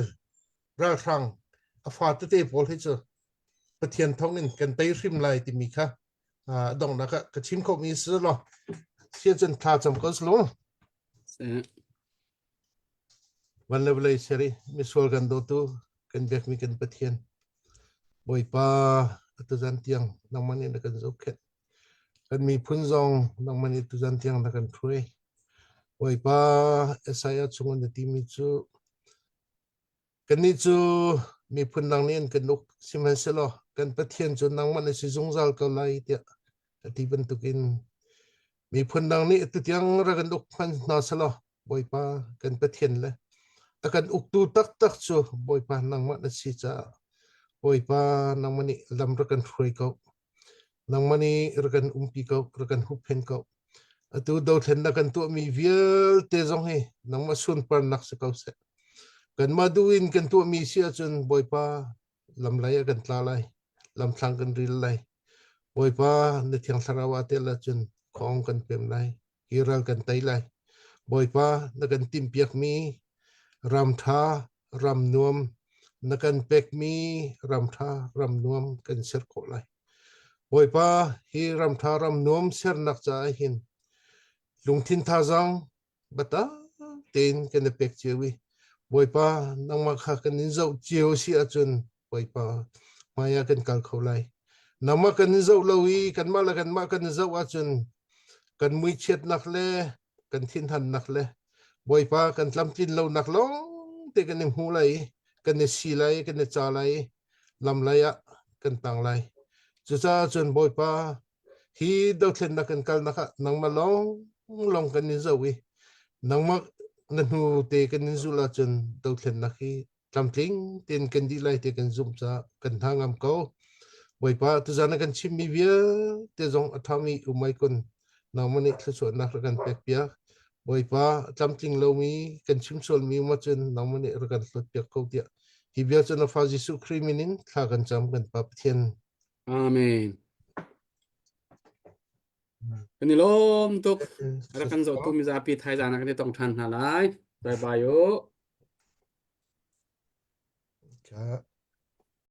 ralhrang a fa tete pawl hi cu Pathian thawng in kan tei hrim lai timi kha donghnak ah ka chim khomi si law sia cun thla cam ko slu. Van le vawlei ser i misual kan dawtu kan biakmi kan Pathian Bawipa atuzan tiang nangmah nih na kan zohkhenh. Kan miphun zong nangmah nih tuzan tiang na kan hruai. Bawipa Isaiah chung na timi cu Kannih cu miphun dang nih an kan uk, sihmanhsehlaw kan Pathian cu nangmah na si zungzal ko lai tiah a ti bantukin miphun dang nih tutiang rak kan uk hmanh hna selaw Bawipa kan Pathian le a kan uktu taktak cu Bawipa nangmah na si caah Bawipa nangmah nih lam rak kan hruai ko. Nangmah nih rak kan umpi ko, rak kan hupphen ko. Atu dothlennak kan tuahmi vialte zong hi nangmah sunparnak si ko seh. Kanmah duh in kan tuahmi si ahcun Bawipa lamlai ah kan tla lai, lamthlang kan ril lai. Bawipa na Thiang Thlarau aa tel ahcun khong kan pem lai, hi ral kan tei lai. Bawipa na kan timhpiakmi ram ṭha, ram nuam, na kan pekmi ram ṭha, ram nuam kan ser khawh lai. Bawipa hi ram ṭha, ram nuam sernak caah hin lungthin thazaang biatak tein kan i pek cio i Bawipa nangmah kha kan in zoh cio si ahcun Bawipa hmai ah kan kal kho lai. Nangmah kan in zoh lo i kanmah le kanmah kan i zoh ahcun. Kan muichiatnak le kan thinhannak le Bawipa kan tlamtlin lonak lawng te kan i hmu lai i kan i si lai kan i ca lai i lam lei ah kan tang lai. Cucaah cun Bawipa hi dothlennak kan kalnak ah nangmah lawng lawng kan in zoh i nangmah na hnu te kan in zulh ahcun dothlennak hi tlamtling tein kan dih lai ti kan zumh caah kan hna ngam ko. Bawipa tuzan na kan chimmi vialte zong a ṭhami umai kun nangmah nih thluachuahnak rak kan pek piak. Bawipa tlamtling lomi kan chim sualmi um ahcun nangmah nih rak kan hlawt piak ko tiah hi bia cu na fa Jesuh Khrih min in thla kan cam kan Pa Pathian. Amen. Kan i lawm tuk. Rak kan zohtu mizapi thaizang ah kan i tong ṭhan hna lai. Bye bye u. Ka.